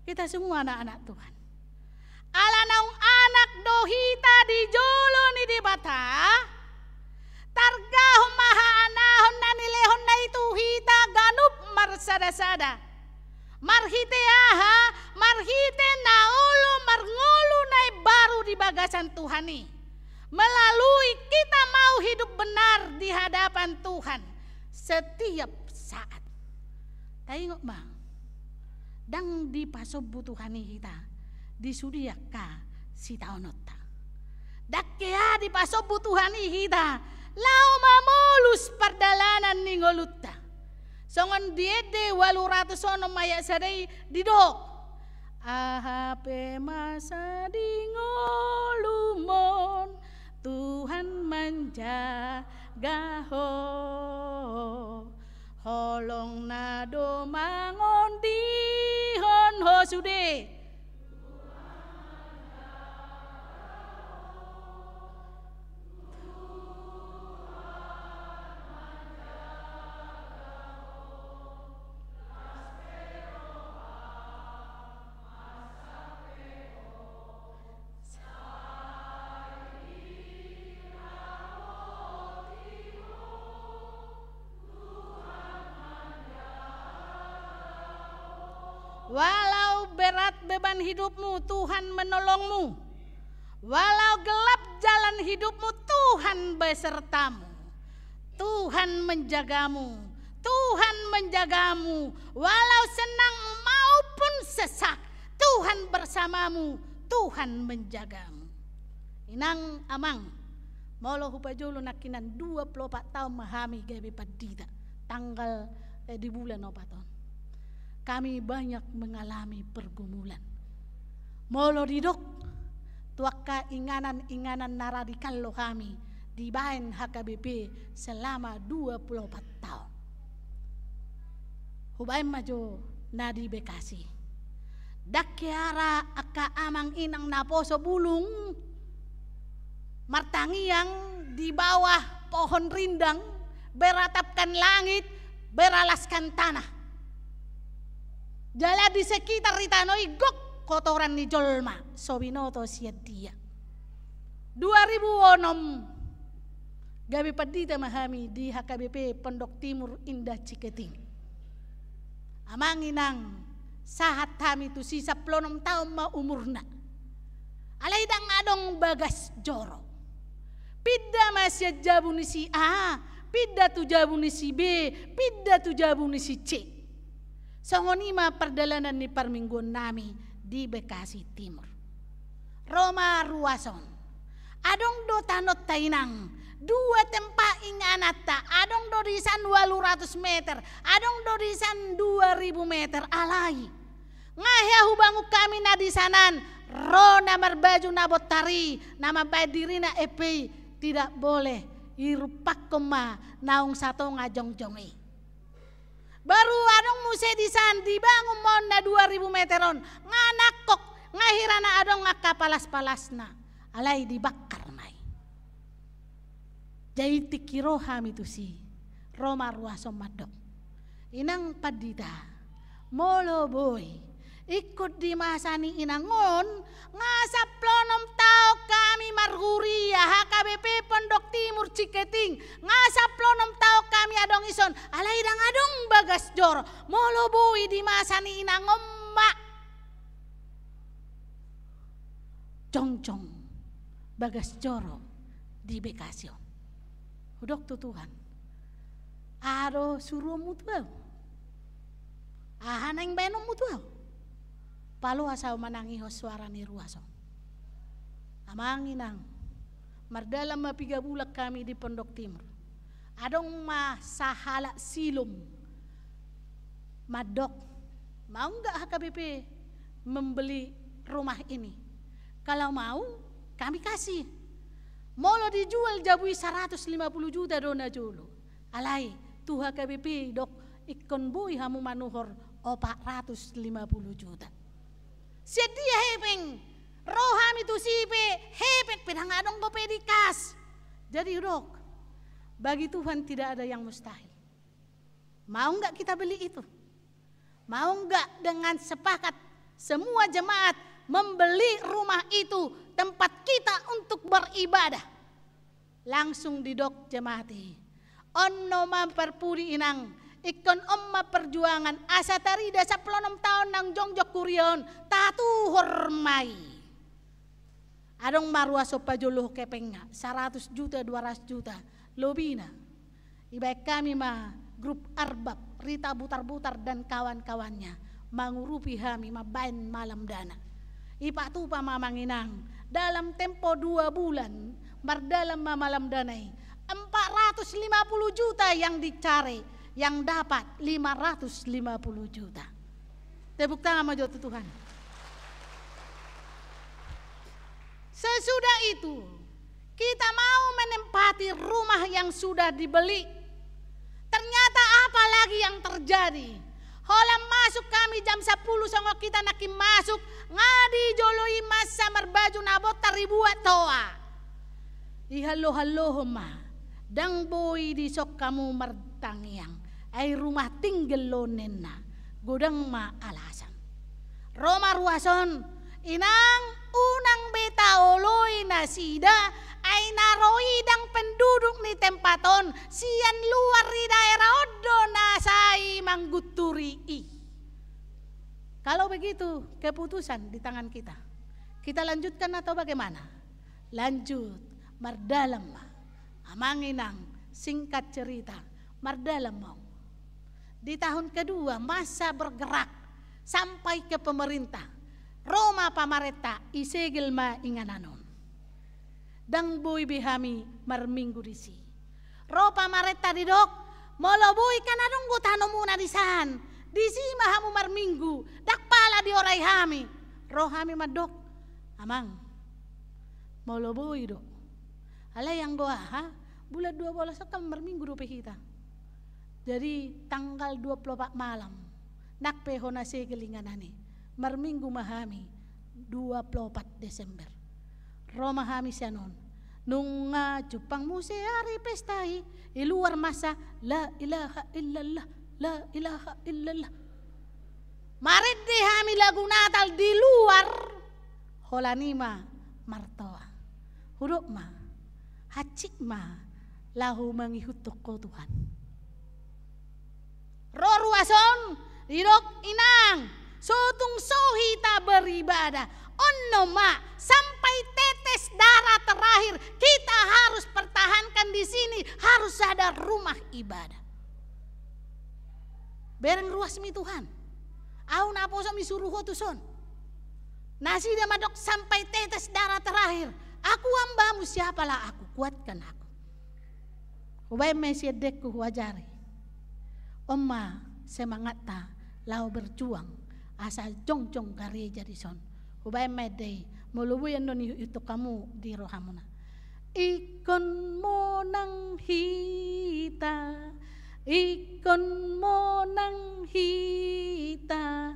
kita semua anak-anak Tuhan. Ala naung anak do hita di jolo ni Debata, targahon ma haanahon na nilehon-Na i tu hita ganup marsada-sada. Marhite aha? Marhite na olo marngolu na imbaru di bagasan Tuhan i. Melalui kita mau hidup benar di hadapan Tuhan setiap saat. Taingot ma, ndang dipasombu Tuhan i hita di sude angka sitaononta. Ndang hea dipasombu Tuhan i hita laho mamolus pardalanan ni ngolunta. Songon di Ende ualu ratus onom ayat sada i didok: Aha pe masa di ngolum on, Tuhan manjaga ho. Holong-Na do mangondihon ho sude. Walau berat beban hidupmu, Tuhan menolongmu. Walau gelap jalan hidupmu, Tuhan besertamu. Tuhan menjagamu. Tuhan menjagamu. Walau senang maupun sesak, Tuhan bersamamu. Tuhan menjagamu. Inang, amang, molo hupajolo nangkinan dua puluh opat taon ma hami gabe pandita, tanggal, eh, di bulan opat on. Kami banyak mengalami pergumulan. Molo didok, tu angka inganan-inganan na radikal do hami dibaen H K B P selama dua puluh opat taon. Hubaen ma jo na di Bekasi. Ndang hea ra angka amang inang naposo bulung martangiang di bawah pohon rindang, beratapkan langit, beralaskan tanah. Jala di sekitar di tano i gok kotoran ni jolma, so binoto sian dia. Dua ribu onom, gabe pandita ma hami di H K B P Pondok Timur Indah Ciketing. Amang inang, sahat hami tusi, sampulu onom taon ma umurna. Alai ndang adong bagas joro. Pinda ma sian jabu ni si A, pinda tu jabu ni si B, pinda tu jabu ni si C. Songon i ma pardalanan ni parmingguon nami di Bekasi Timur. Ro ma ruas on. Adong do tanonta inang, dua tempat ingananta, adong do di san ualu ratus meter, adong do di san dua ribu meter, alai. Nga hea hubangun hami na di sanan, ro na marbaju na bontar i, na mambaen dirina F P I, tidak boleh, irumpakkon ma naung satonga jongjong i. Baru adong muse di san, dibangun ma on na dua ribu meter on, nga nangkok, nga hira na adong angka palas-palasna, alai dibakar ma i. Jadi tingki ro hami tusi, ro ma ruas on mandok. Inang pandita, molo boi, ingkon di masa ni inang on, nga sampulu onom taon hami marhuria, H K B P Pondok Timur Ciketing, nga sampulu onom taon hami adong dison, alai ndang adong bagas joro, molo boi di masa ni inang on ma jongjong bagas joro di Bekasi on. Hudok tu Tuhan, aha do suruonmu tu ahu? Aha naeng baenonmu tu ahu? Paloas ahu manangihon soara ni ruas on. Amang inang, mardalan ma piga bulan hami di Pondok Timur. Adong ma sahalak silom mandok, mau nggak H K B P membeli rumah ini? Kalau mau, kami kasih. Molo dijual jabu i saratus lima puluh juta do na jolo. Alai, tu H K B P dok, ingkon boi hamu manuhor opat ratus lima puluh juta. Sian dia hepeng, ro hami tusi pe, hepeng pe ndang adong dope di kas. Jadi dok, bagi Tuhan tidak ada yang mustahil. Mau nggak kita beli itu? Mau nggak dengan sepakat semua jemaat membeli rumah itu, tempat kita untuk beribadah? Langsung didok jemaat i, on do ma parpudi inang, ingkon on ma perjuangan, asa tarida sampulu onom taon naung jongjong huria on, tatuhor ma i. Adong ma ruas on pajolohon hepengna, saratus juta, dua ratus juta, lobina. Ibaen hami ma grup Arbab, Rita Butar-butar dan kawan-kawannya, mangurupi hami mambaen malam dana. Ipatupa ma amang inang, dalam tempo dua bulan, mardalan ma malam dana i, empat ratus lima puluh juta yang dicari, yang dapat lima ratus lima puluh juta. Tepuk tangan ma jo tu Tuhan. Sesudah itu, kita mau menempati rumah yang sudah dibeli. Ternyata apa lagi yang terjadi? Holan masuk kami jam sapulu songon hita nangkin masuk, nga di jolo i masa marbaju na bontar dibuat toa. Dihallo-hallohon ma, ndang boi dison hamu martangiang, ai rumah tinggal do ninna, godang ma alasan. Ro ma ruas on, inang, unang be taoloi nasida, ai na ro i ndang penduduk ni tempat on, sian luar ni daerah on do na sai manggunturi i. Kalau begitu keputusan di tangan kita, kita lanjutkan atau bagaimana? Lanjut, mardalan ma. Amang inang, singkat cerita, mardalan ma on. Di tahun kedua, masa bergerak sampai ke pemerintah. Ro ma pamarenta, isegel ma inganan on. Ndang boi be hami marminggu disi. Ro pamarenta didok, molo boi kan adong do tanomuna disan, disi ma hamu marminggu, ndang pala diorai hami. Ro hami mandok, amang, molo boi do. Alai anggo aha, bulan dua belas on kan marminggu dope hita. Jadi tanggal dua puluh empat malam, nang pe hona segel inganan i, marminggu ma hami dua puluh empat Desember. Ro ma hami sian on. Nunga jumpang muse ari pesta i, i luar masa, la ilaha illallah, la ilaha illallah. Marende hami lagu Natal di luar, holan i ma martoa. Hudok ma, hansit ma laho mangihuthon Ho Tuhan. Ro ruas on, didok, inang, so tung so hita beribadah. On do ma, sampai tetes darah terakhir kita harus pertahankan di sini, harus ada rumah ibadah. Bereng ruasmi Tuhan. Au naposo mi suruh ho tuson. Nasida mandok sampai tetes darah terakhir. Aku hambamu, siapalah aku, kuatkan aku. Hubaen ma i sian dengku, huajari. On ma semangatta laho berjuang asa jongjong gareja dison. Hubaen ma ende i, molo boi annon ihuthon hamu di rohamuna. Ingkon monang hita, ingkon monang hita,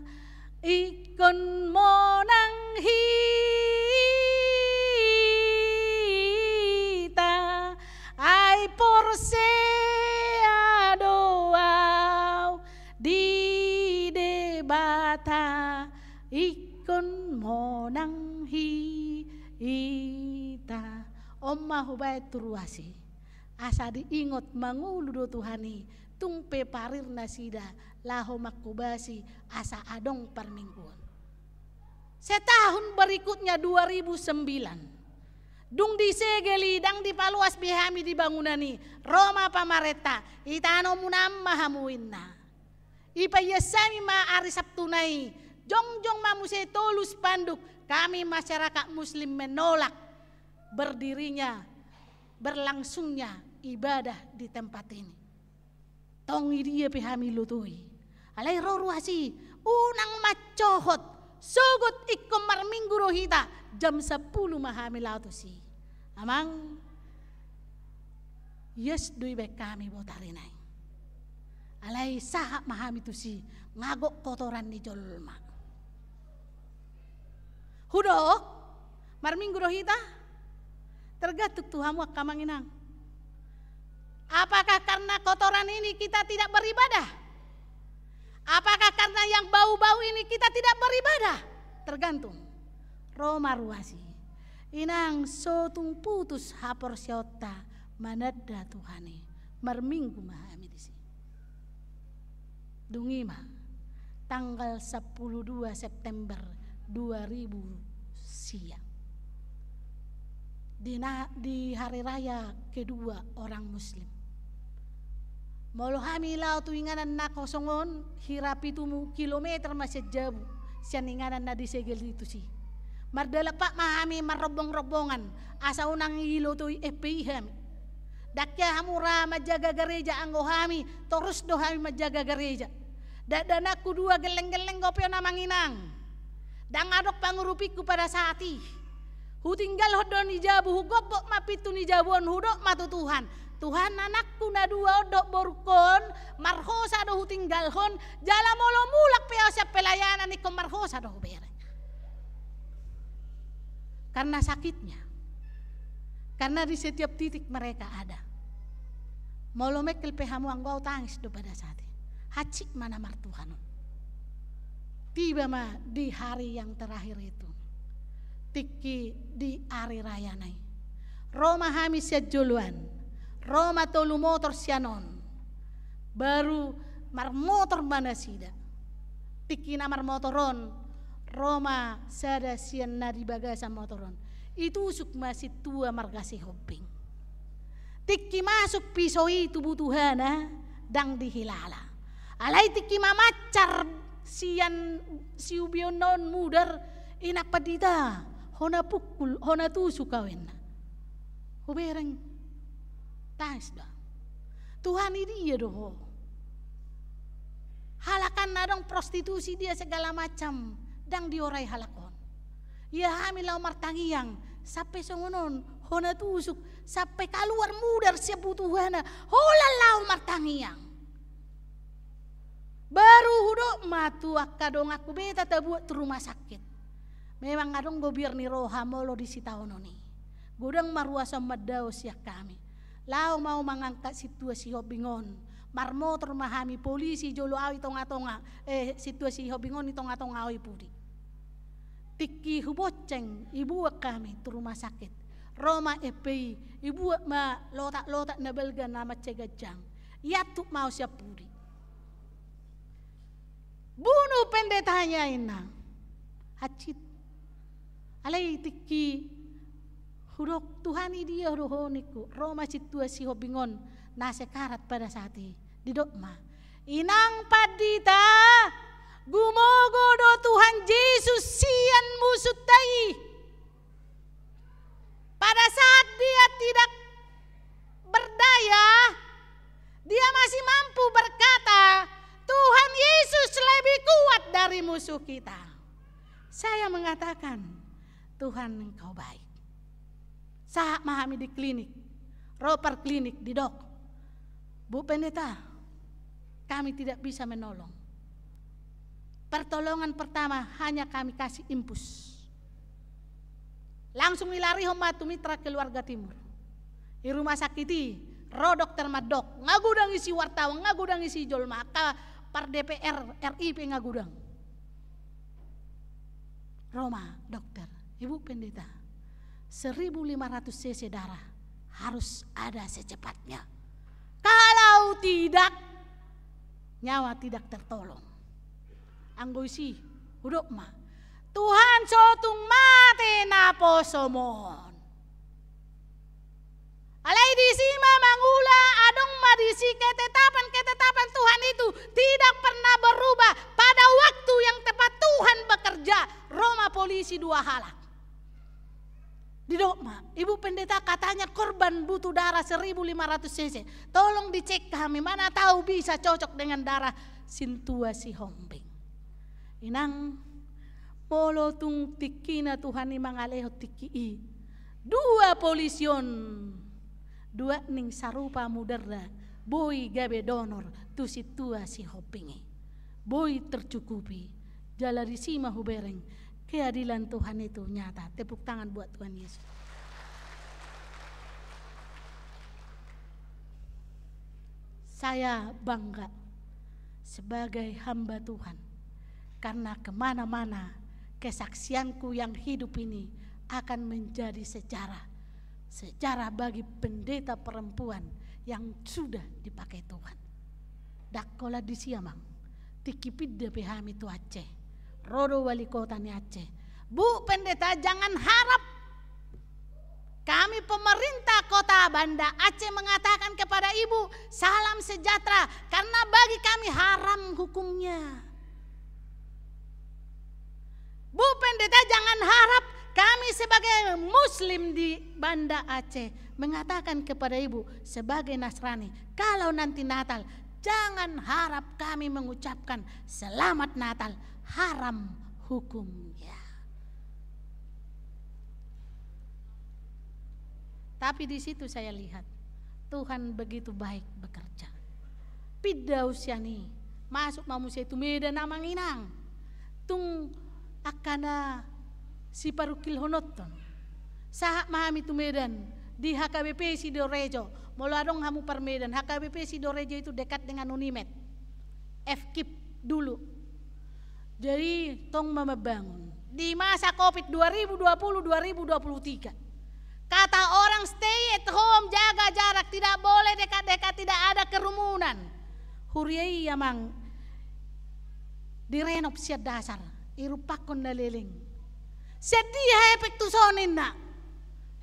ingkon monang hita, ai porsea do au di Debata, ingkon monang hita. On ma hubaen tu ruas i. Asa diingot mangolu do Tuhan i, tung pe parir nasida laho manghobasi asa adong parmingguon. Setahun berikutnya, dua ribu sembilan. Dung disegel i, ndang dipaloas be hami di bangunan i, ro ma pamarenta, i tanomuna ma hamu inna. Ipaias hami ma ari Sabtuna i, jongjong ma muse tolu spanduk, kami masyarakat muslim menolak berdirinya, berlangsungnya ibadah di tempat ini. Tong i dia pe hami lotoi. Alai ro ruas i, unang mancohot, sogot ingkon marminggu do hita, jam sampulu ma hami laho tusi. Amang, ias do ibaen hami botarina i. Alai sahat ma hami tusi, nga gok kotoran ni jolma. Hudok, marminggu do hita? Tergantung tu hamu angka amang inang. Apakah karena kotoran ini kita tidak beribadah? Apakah karena yang bau-bau ini kita tidak beribadah? Tergantung. Ro ma ruas i. Inang, so tung putus haporseaonta mananda Tuhan i, marminggu ma hami disi. Dung i ma, tanggal sampulu dua September dua ribu sia. Di na-, di hari raya kedua orang muslim. Molo hami laho tu inganan na kosong on, hira pitu kilometer ma sian jabu, sian inganan na disegel i tusi. Mardalapak ma hami marrombong-rombongan, asa unang ilotoi F P I hami. Ndang hea hamu ra manjaga gareja, anggo hami torus do hami manjaga gareja. Dakdanakku dua gelleng-gelleng dope on amang inang. Ndang adong pangurupingku pada saat i. Hutinggalhon do ni jabu, hugombok ma pintu ni jabu on, hudok ma tu Tuhan. Tuhan, anakku na dua on dohot borungkon, marhosa do hutinggalhon, jala molo mulak pe au sian pelayanan ingkon marhosa do hubereng. Karena sakitnya. Karena di setiap titik mereka ada. Molo mengkel pe hamu, anggo au tangis do pada saat i. Hansit ma na martuhan on. Tiba ma di hari yang terakhir itu. Tingki di ari rayana i. Ro ma hami sian joloan. Ro ma tolu motor sian on. Baru marmotor ma nasida. Tingki na marmotor on, ro ma sada sian na di bagasan motor on. Itusuk ma sintua marga Sihombing. Tingki masuk piso i tu butuhana, ndang dihilala. Alai tingki mamancar sian siubionna on mudar, Inang pandita, hona pukul, hona tusuk au, inna. Hubereng, tangis do. Tuhan, i dia do ho? Halak an adong prostitusi dia segala macam, ndang diorai halak on. Ia hami laho martangiang, sampe songon on, hona tusuk, sampe kaluar mudar sian butuhana, holan laho martangiang. Baru hudok ma tu angka donganku, beta tabuat tu rumah sakit. Memang adong do biar ni roha molo di sitaonon i. Godang ma ruas on mandao sian hami. Laho ma au mangangkat sintua Sihombing on. Marmotor ma hami, polisi jolo au i tonga-tonga, eh, sintua Sihombing on i tonga-tonga, au i pudi. Tingki hubonceng, ibuat hami tu rumah sakit. Ro ma F P I, ibuat ma lotak-lotak na balga na mansai ganjang. Iantuk ma au sian pudi. Bunuh pendetanya, inna. Hansit. Alai tingki hudok, Tuhan, i dia do ho, ningku. Ro ma sintua Sihombing on na sekarat pada saat i. Didok ma, inang pandita, gumogo do Tuhan Jesus sian musunta i. Pada saat dia tidak berdaya, dia masih mampu berkata, Tuhan Yesus lebih kuat dari musuh kita. Saya mengatakan, Tuhan, Engkau baik. Sahat ma hami di klinik, ro parklinik, didok, Bu Pendeta, kami tidak bisa menolong. Pertolongan pertama hanya kami kasih infus. Langsung ilarihon ma tu mitra keluarga timur. Di rumah sakit i, ro dokter mandok, nga godang isi wartawan, nga godang isi jolma, angka par D P R R I pe nga godang. Ro ma dokter, Ibu Pendeta, seribu lima ratus cc darah harus ada secepatnya. Kalau tidak, nyawa tidak tertolong. Anggo disi, hudok ma, Tuhan, so tung mate naposom on. Alai disi ma mangula, adong ma disi ketetapan-ketetapan Tuhan itu tidak pernah berubah. Pada waktu yang tepat Tuhan bekerja. Ro ma polisi dua halak. Didok ma, Ibu Pendeta, katanya korban butuh darah seribu lima ratus cc. Tolong dicek kami, mana tahu bisa cocok dengan darah sintua Sihombing. Inang, molo tung tingkina Tuhan i mangalehon tingki i, dua polisi on, dua ning sarupa mudarna, boi gabe donor tu sintua Sihombing i. Boi tercukupi. Jala disi ma hubereng keadilan Tuhan itu nyata. Tepuk tangan buat Tuhan Yesus. Saya bangga sebagai hamba Tuhan, karena kemana-mana kesaksianku yang hidup ini akan menjadi sejarah, sejarah bagi pendeta perempuan yang sudah dipakai Tuhan. Ndang holan disi, Amang, tingki pinda pe hami tu Aceh, ro do wali kota ni Aceh. Bu Pendeta, jangan harap. Kami pemerintah Kota Banda Aceh mengatakan kepada ibu, salam sejahtera, karena bagi kami haram hukumnya. Bu Pendeta, jangan harap kami sebagai Muslim di Banda Aceh mengatakan kepada ibu sebagai Nasrani, kalau nanti Natal, jangan harap kami mengucapkan Selamat Natal, haram hukumnya. Tapi di situ saya lihat, Tuhan begitu baik bekerja. Pinda au sian i, masuk ma muse tu Medan, Amang Inang. Tung angka na siparungkilhononton. Sahat ma hami tu Medan, di H K B P Sidorejo. Molo adong hamu par Medan, H K B P Sidorejo itu dekat dengan Unimed. F K I P dulu. Jadi, tong ma mambangun. Di masa covid dua ribu dua puluh, dua ribu dua puluh tiga. Kata orang stay at home, jaga jarak, tidak boleh dekat-dekat, tidak ada kerumunan. Huria i, Amang, direnop sian dasar, irumpakkon na leleng. Sian dia efek tu son, ninna.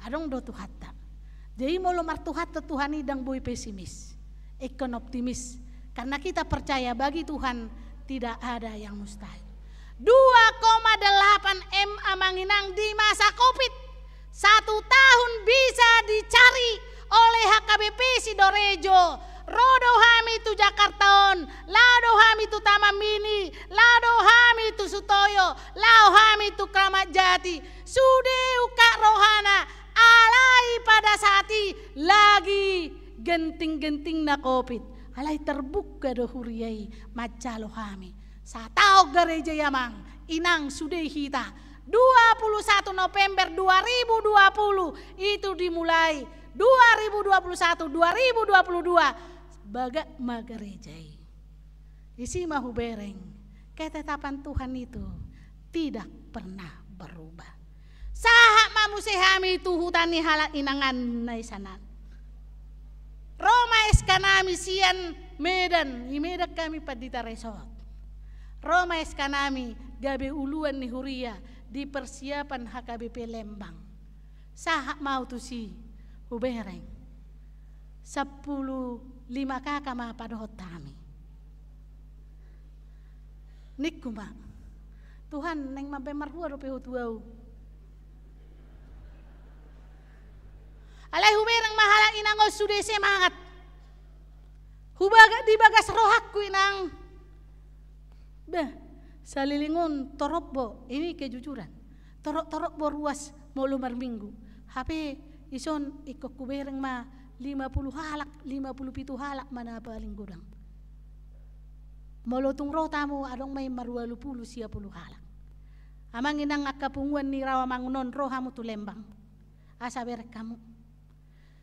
Adong do Tuhanta. Jadi molo martuhanta Tuhan i, ndang boi pesimis. Ingkon optimis. Karena kita percaya bagi Tuhan tidak ada yang mustahil. Dua koma delapan M, amang inang, di masa covid. Satu tahun bisa dicari oleh H K B P Sidorejo. Ro do hami tu Jakarta on, laho do hami tu Taman Mini, laho do hami tu Sutoyo, laho hami tu Kramat Jati. Sude ungkap rohana, alai pada saat i lagi genting-gentingna covid. Alai terbuka do huria i manjalo hami. Sataon gareja i, amang inang, sude hita. Dua puluh satu November dua ribu dua puluh itu dimulai. Dua ribu dua puluh satu, dua ribu dua puluh dua, bagak ma gareja i. Disi ma hubereng, ketetapan Tuhan itu tidak pernah berubah. Sahat ma muse hami tu huta ni halak inangan na i sian an. Ro ma S K nami sian Medan, di Medan hami pandita resort. Ro ma S K nami gabe uluan ni huria di persiapan H K B P Lembang. Sahat ma au tusi, hubereng. Sampulu lima K K ma padohot hami. Ningku ma, Tuhan, naeng mambaen marhua dope Ho tu au. Alai hubereng ma halak inang on sude semangat. Hubaga-, di bagas rohangku, inang. Bah, saleleng on torop do, ini kejujuran. Torop-torop do ruas molo marminggu. Hape dison ingkon hubereng ma lima puluh halak, lima puluh pitu halak ma na paling godang. Molo tung ro tamu adong ma i marualu pulu sia pulu halak. Amang inang angka punguan ni Rawamangun on, ro hamu tu Lembang. Asa bereng hamu.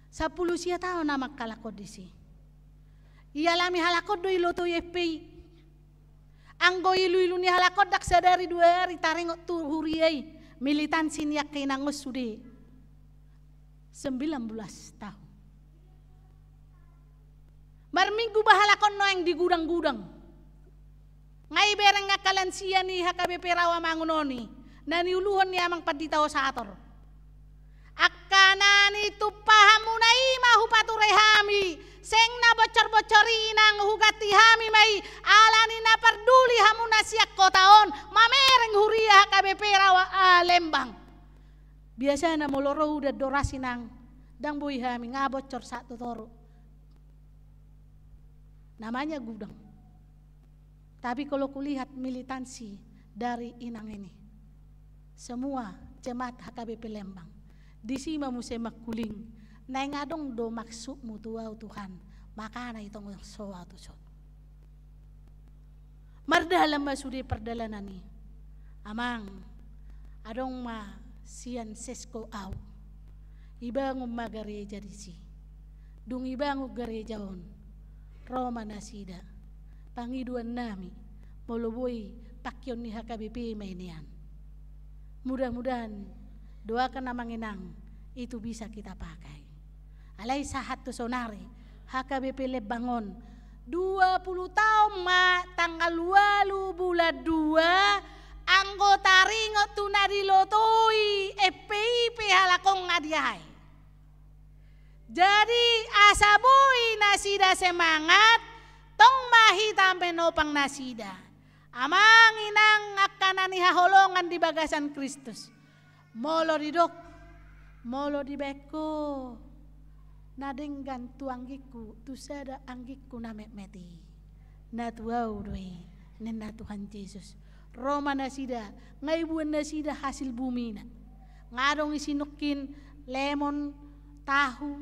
Sampulu sia taon amang halak on disi. Ialami halak on do ilotoi F P I. Anggo ilu-ilu ni halak on ndang sadari dua ari taringot tu huria i, militansi ni angka inang on sude. Sembilan belas tahun. Marminggu ba halak on nuaeng di gudang-gudang. Nga ibereng angka lansia ni H K B P Rawamangun on i, na niuluhon ni amang pandita osator. Angka na nitumpa hamuna i ma hupature hami, seng na bocor-bocor i, inang, huganti hami ma i, alani na parduli hamuna sian kota on, mamereng huria H K B P Rawa, ah, Lembang. Biasana molo ro udan doras, inang, ndang boi hami, nga bocor sahat tu toru. Namanya gudang. Tapi kalau kulihat militansi dari inang ini, semua jemaat H K B P Lembang, disi ma muse mangkuling, naeng adong do maksudmu tu au Tuhan, makana i tong so au tu son. Mardalan ma sude pardalanan i. Amang, adong ma sian Sesko au. Ibangun ma gareja disi. Dung ibangun gareja on, ro ma nasida. Pangidoan nami, molo boi pangkeon ni H K B P ma i nian. Mudah-mudahan doakan amang inang itu bisa kita pakai. Alai sahat tu sonari, H K B P Lembang on, dua puluh taon ma tanggal ualu bulan dua, anggo taringot tu na dilotoi F P I pe halak on nga diae. Jadi, asa boi nasida semangat, tong ma hita menopang nasida. Amang inang angka na nihaholongan di bagasan Kristus. Molo didok, molo dibaen ho na denggan tu anggingku, tu sada anggingku na metmet i, na tu au do i, ninna Tuhan Jesus. Ro ma nasida, nga ibuan nasida hasil bumina. Nga adong i sinungkin lemon, tahu,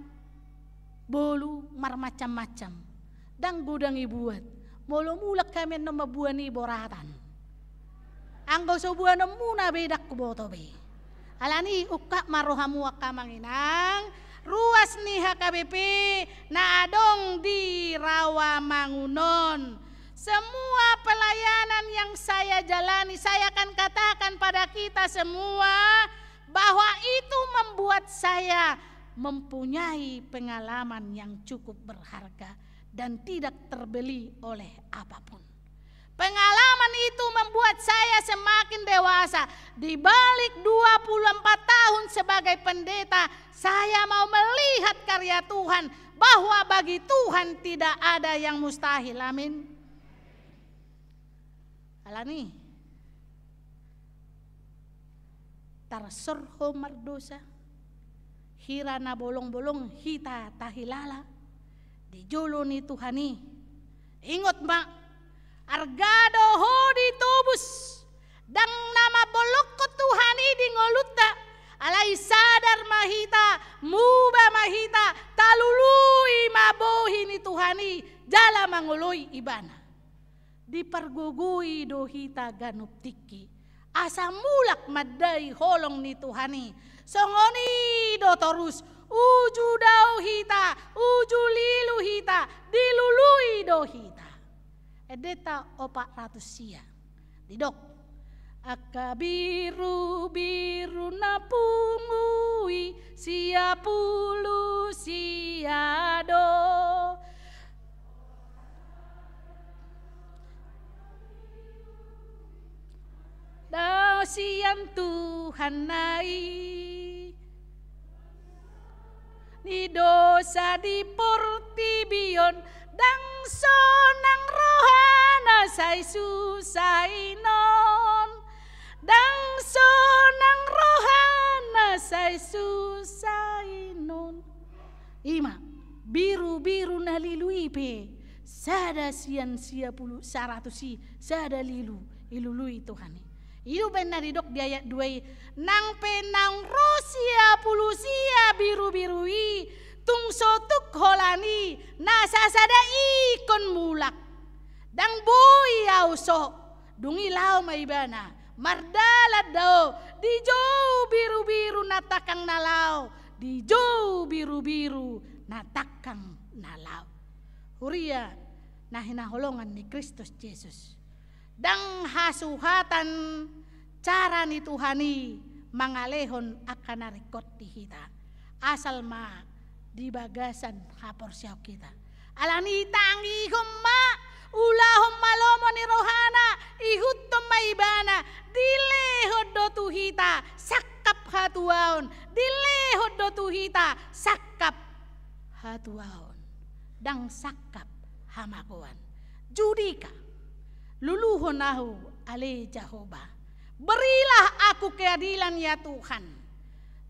bolu, marmacam-macam. Ndang godang ibuat. Molo mulak hami annon mambuan i boratan. Anggo so buanonmuna be ndang huboto be. Alani i ungkap ma rohamu angka amang inang, ruas ni H K B P na adong di Rawamangun on. Semua pelayanan yang saya jalani, saya akan katakan pada kita semua bahwa itu membuat saya mempunyai pengalaman yang cukup berharga dan tidak terbeli oleh apapun. Pengalaman itu membuat saya semakin dewasa. Di balik dua puluh empat tahun sebagai pendeta, saya mau melihat karya Tuhan, bahwa bagi Tuhan tidak ada yang mustahil. Amin. Alani, tarsor ho mardosa, hira na bolong-bolong hita tahilala di jolo ni Tuhan i. Ingot ma, arga do ho ditobus, ndang na mambolongkon Tuhan i di ngolunta, alai sadar ma hita, muba ma hita, talului ma bohi ni Tuhan i, jala mangoloi Ibana. Dipargogoi do hita ganup tingki, asa mulak mandai holong ni Tuhan i. Songon i do torus, uju dao hita, uju lilu hita, dilului do hita. Endenta opat ratus sia. Didok, angka birubiru na pungu i sia pulu sia do. Dao sian Tuhan na i ni dosa di portibi on, ndang sonang rohana sai susah i non, ndang sonang rohana sai susah i non. Ima, birubiru na lilu i pe, sada sian sia pulu, saratus i, sada lilu, ilului Tuhan i. I do umbahen na didok di ayat dua i, nang pe naung ro sia pulu sia birubiru i, tung so tuk holan i, na sasada ingkon mulak. Ndang boi au so, dung i laho ma ibana, mardalan dao, dijou birubiru na tangkang na laho, dijou birubiru na tangkang na laho. Huria na hinaholongan ni Kristus Jesus. Ndang hasuhatan cara ni Tuhan i mangalehon angka na ringkot di hita. Asal ma di bagasan haporseaon hita. Alani i tangihon ma, ulahon ma lomo ni rohana, ihuthon ma ibana, dilehon do tu hita sangkap hatuaon, dilehon do tu hita sangkap hatuaon. Ndang sangkap hamagoan. Judika, luluhon ahu ale Jahowa. Berilah aku keadilan ya Tuhan.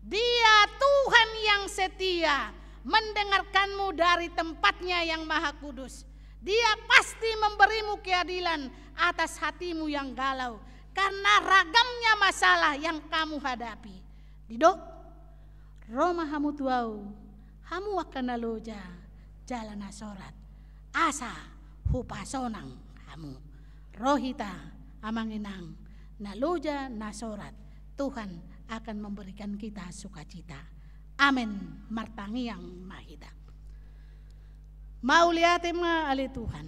Dia Tuhan yang setia mendengarkanmu dari tempatnya yang maha kudus. Dia pasti memberimu keadilan atas hatimu yang galau karena ragamnya masalah yang kamu hadapi. Didok, ro ma hamu tu ahu, hamu angka na loja jala na sorat, asa hupasonang hamu. Ro hita, amang inang, na loja na sorat, Tuhan akan memberikan kita sukacita. Amen. Martangiang ma hita. Mauliate ma ale Tuhan.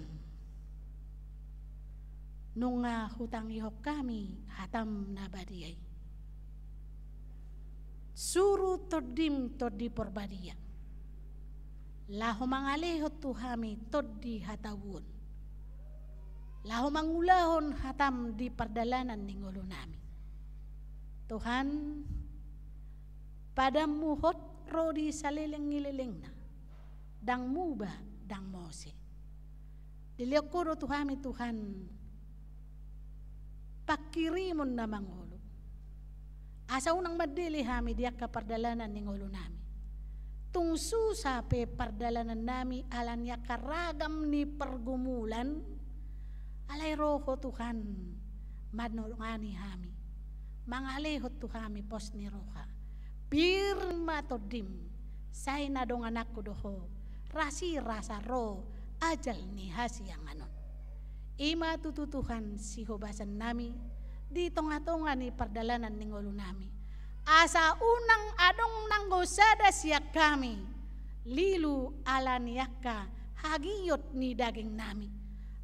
Nunga hutangihon hami hatam na badia i. Suru tondim Tondi Porbadia. Laho mangalehon tu hami tondi hatauon. Laho mangulahon hatam di pardalanan ni ngolunami. Tuhan, padammu hot ro di saleleng ni lelengna. Ndang muba, ndang mose. Dilehon ho do tu hami Tuhan pangkirimon na mangolu. Asa unang mandele hami di angka pardalanan ni ngolunami. Tung susa pe pardalanannami ala ni angka ragam ni pargumulan, alai ro ho Tuhan mandongani hami. Mangalehon tu hami pos ni roha. Pir ma tondim, sai na dongananku do ho, rasirasa ro ajal ni hasiangan on. I ma tutu Tuhan sihobasannami, di tongatonga ni pardalanan ni ngolunami. Asa unang adong nanggo sada sian hami, lilu ala ni angka hagiot ni dagingnami.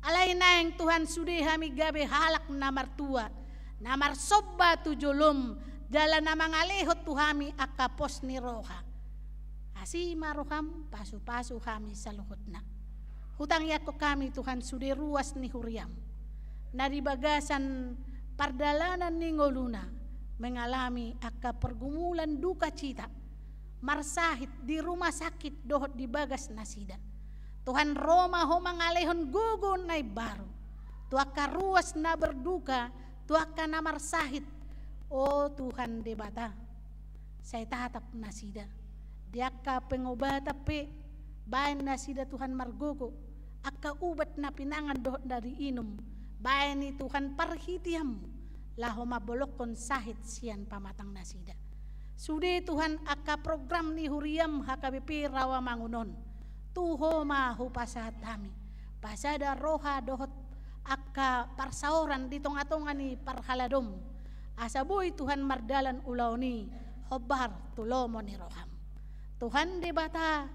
Alai naeng Tuhan sude hami gabe halak na martua, na marsomba tu jolom, jala na mangalehon tu hami angka pos ni roha. Asi ma roham, pasupasu hami saluhutna. Hutangiangkon hami Tuhan sude ruas ni huriam. Na di bagasan pardalanan ni ngoluna, mengalami angka pergumulan dukacita. Marsahit di rumah sakit dohot di bagas nasida. Tuhan ro ma ho mangalehon gogo na imbaru. Tu angka ruas na berduka, tu angka na marsahit. O Tuhan Debata, sai tatap nasida. Di angka pengobatan pe, baen nasida Tuhan margogo, angka ubat na pinangan dohot na diinum, baen i Tuhan parhiteanmu, laho mambolongkon sahit sian pamatang nasida. Sude Tuhan angka program ni huriam H K B P Rawamangun on, tu Ho ma hupasahat hami, pasada roha dohot angka parsaoran di tonga-tonga ni parhaladom, asa boi Tuhan mardalan ulaon i hombar tu lomo ni roham. Tuhan Debata,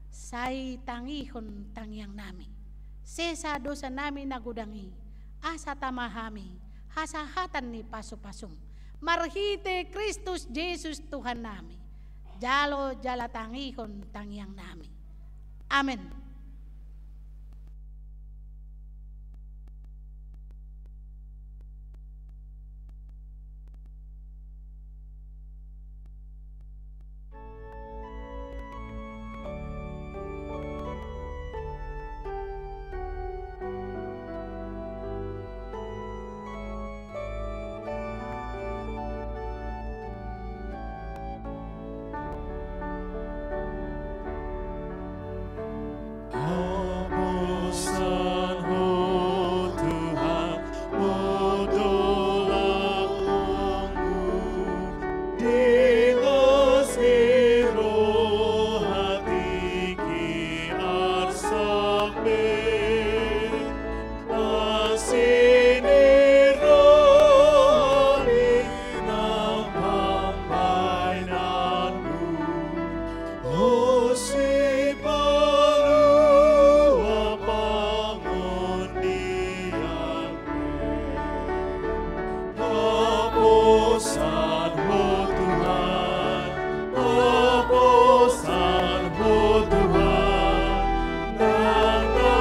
sai tangihon tangiang nami, sesa dosa nami na godang i, asa tama hami hasahatan ni pasu-pasum, marhite Kristus Jesus Tuhan nami. Jalo jala tangihon tangiang nami. Amen. Aposan Ho Tuhan, Ho do langkungku, di las ni roha tingki arsak pe. Asi ni roha i nang pambahenanmu, ho sipalua pangondian pe. Aposan Ho Tuhan, aposan Ho Tuhan, nang na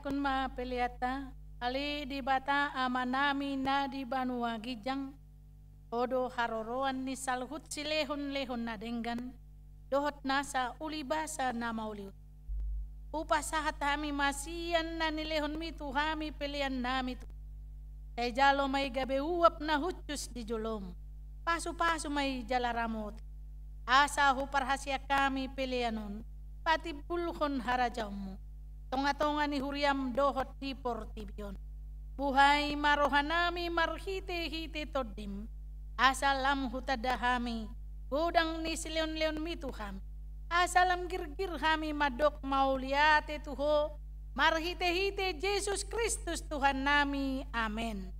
Tapaihutihut ma peleanta. Ale Debata Amanami na di banua ginjang, Ho do haroroan ni saluhut silehonlehon na denggan dohot nasa ulibasa na mauliuliu. Hupasahat hami ma sian na nilehonMi tu hami peleannami tu. Sai jalo ma i gabe uap na hushus di joloM. Pasupasu ma i jala ramoti, asa huparhaseang hami pelean on patimbulhon harajaonMu tongatonga ni huriaM dohot di portibi on. Buhai ma rohanami marhitehite TondiM, asa lam hutanda hami godang ni silehonlehonMi tu hami, asa lam girgir hami mandok mauliate tu Ho, marhitehite Jesus Kristus Tuhannami. Amen.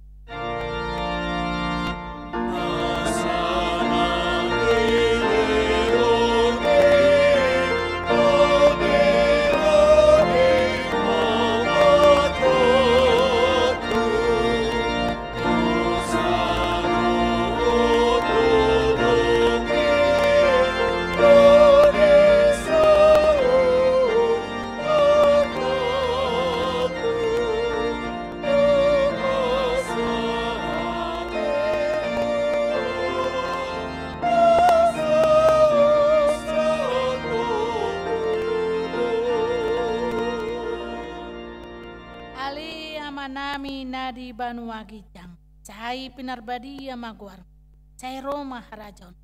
Ale Amanami na di banua ginjang, sai pinarbadia ma goarMu. Sai ro ma harajaonMu.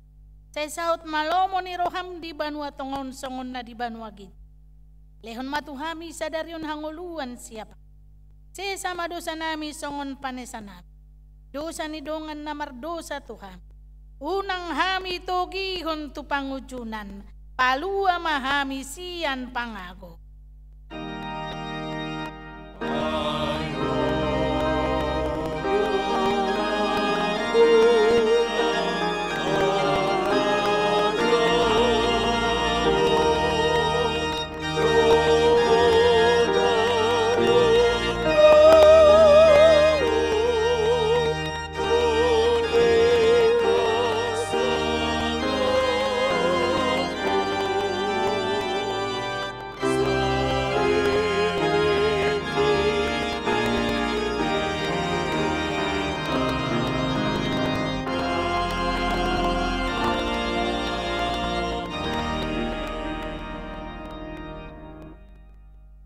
Sai saut ma lomo ni rohaM di banua tonga on songon na di banua ginjang. Lehon ma tu hami sadari on hangoluan siapari. Sesa ma dosanami songon panesanami dosa ni dongan na mardosa tu hami. Unang hami togihon tu pangunjunan, palua ma hami sian pangago.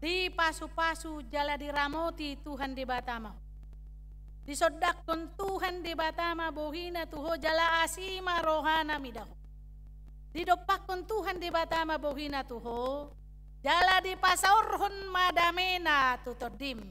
Dipasupasu jala diramoti Tuhan Debata ma ho. Disondangkon Tuhan Debata ma bohiNa tu ho jala asi ma rohaNa mida ho. Didompakkon Tuhan Debata ma bohiNa tu ho, jala dipasaorhon ma dameNa tu tondim.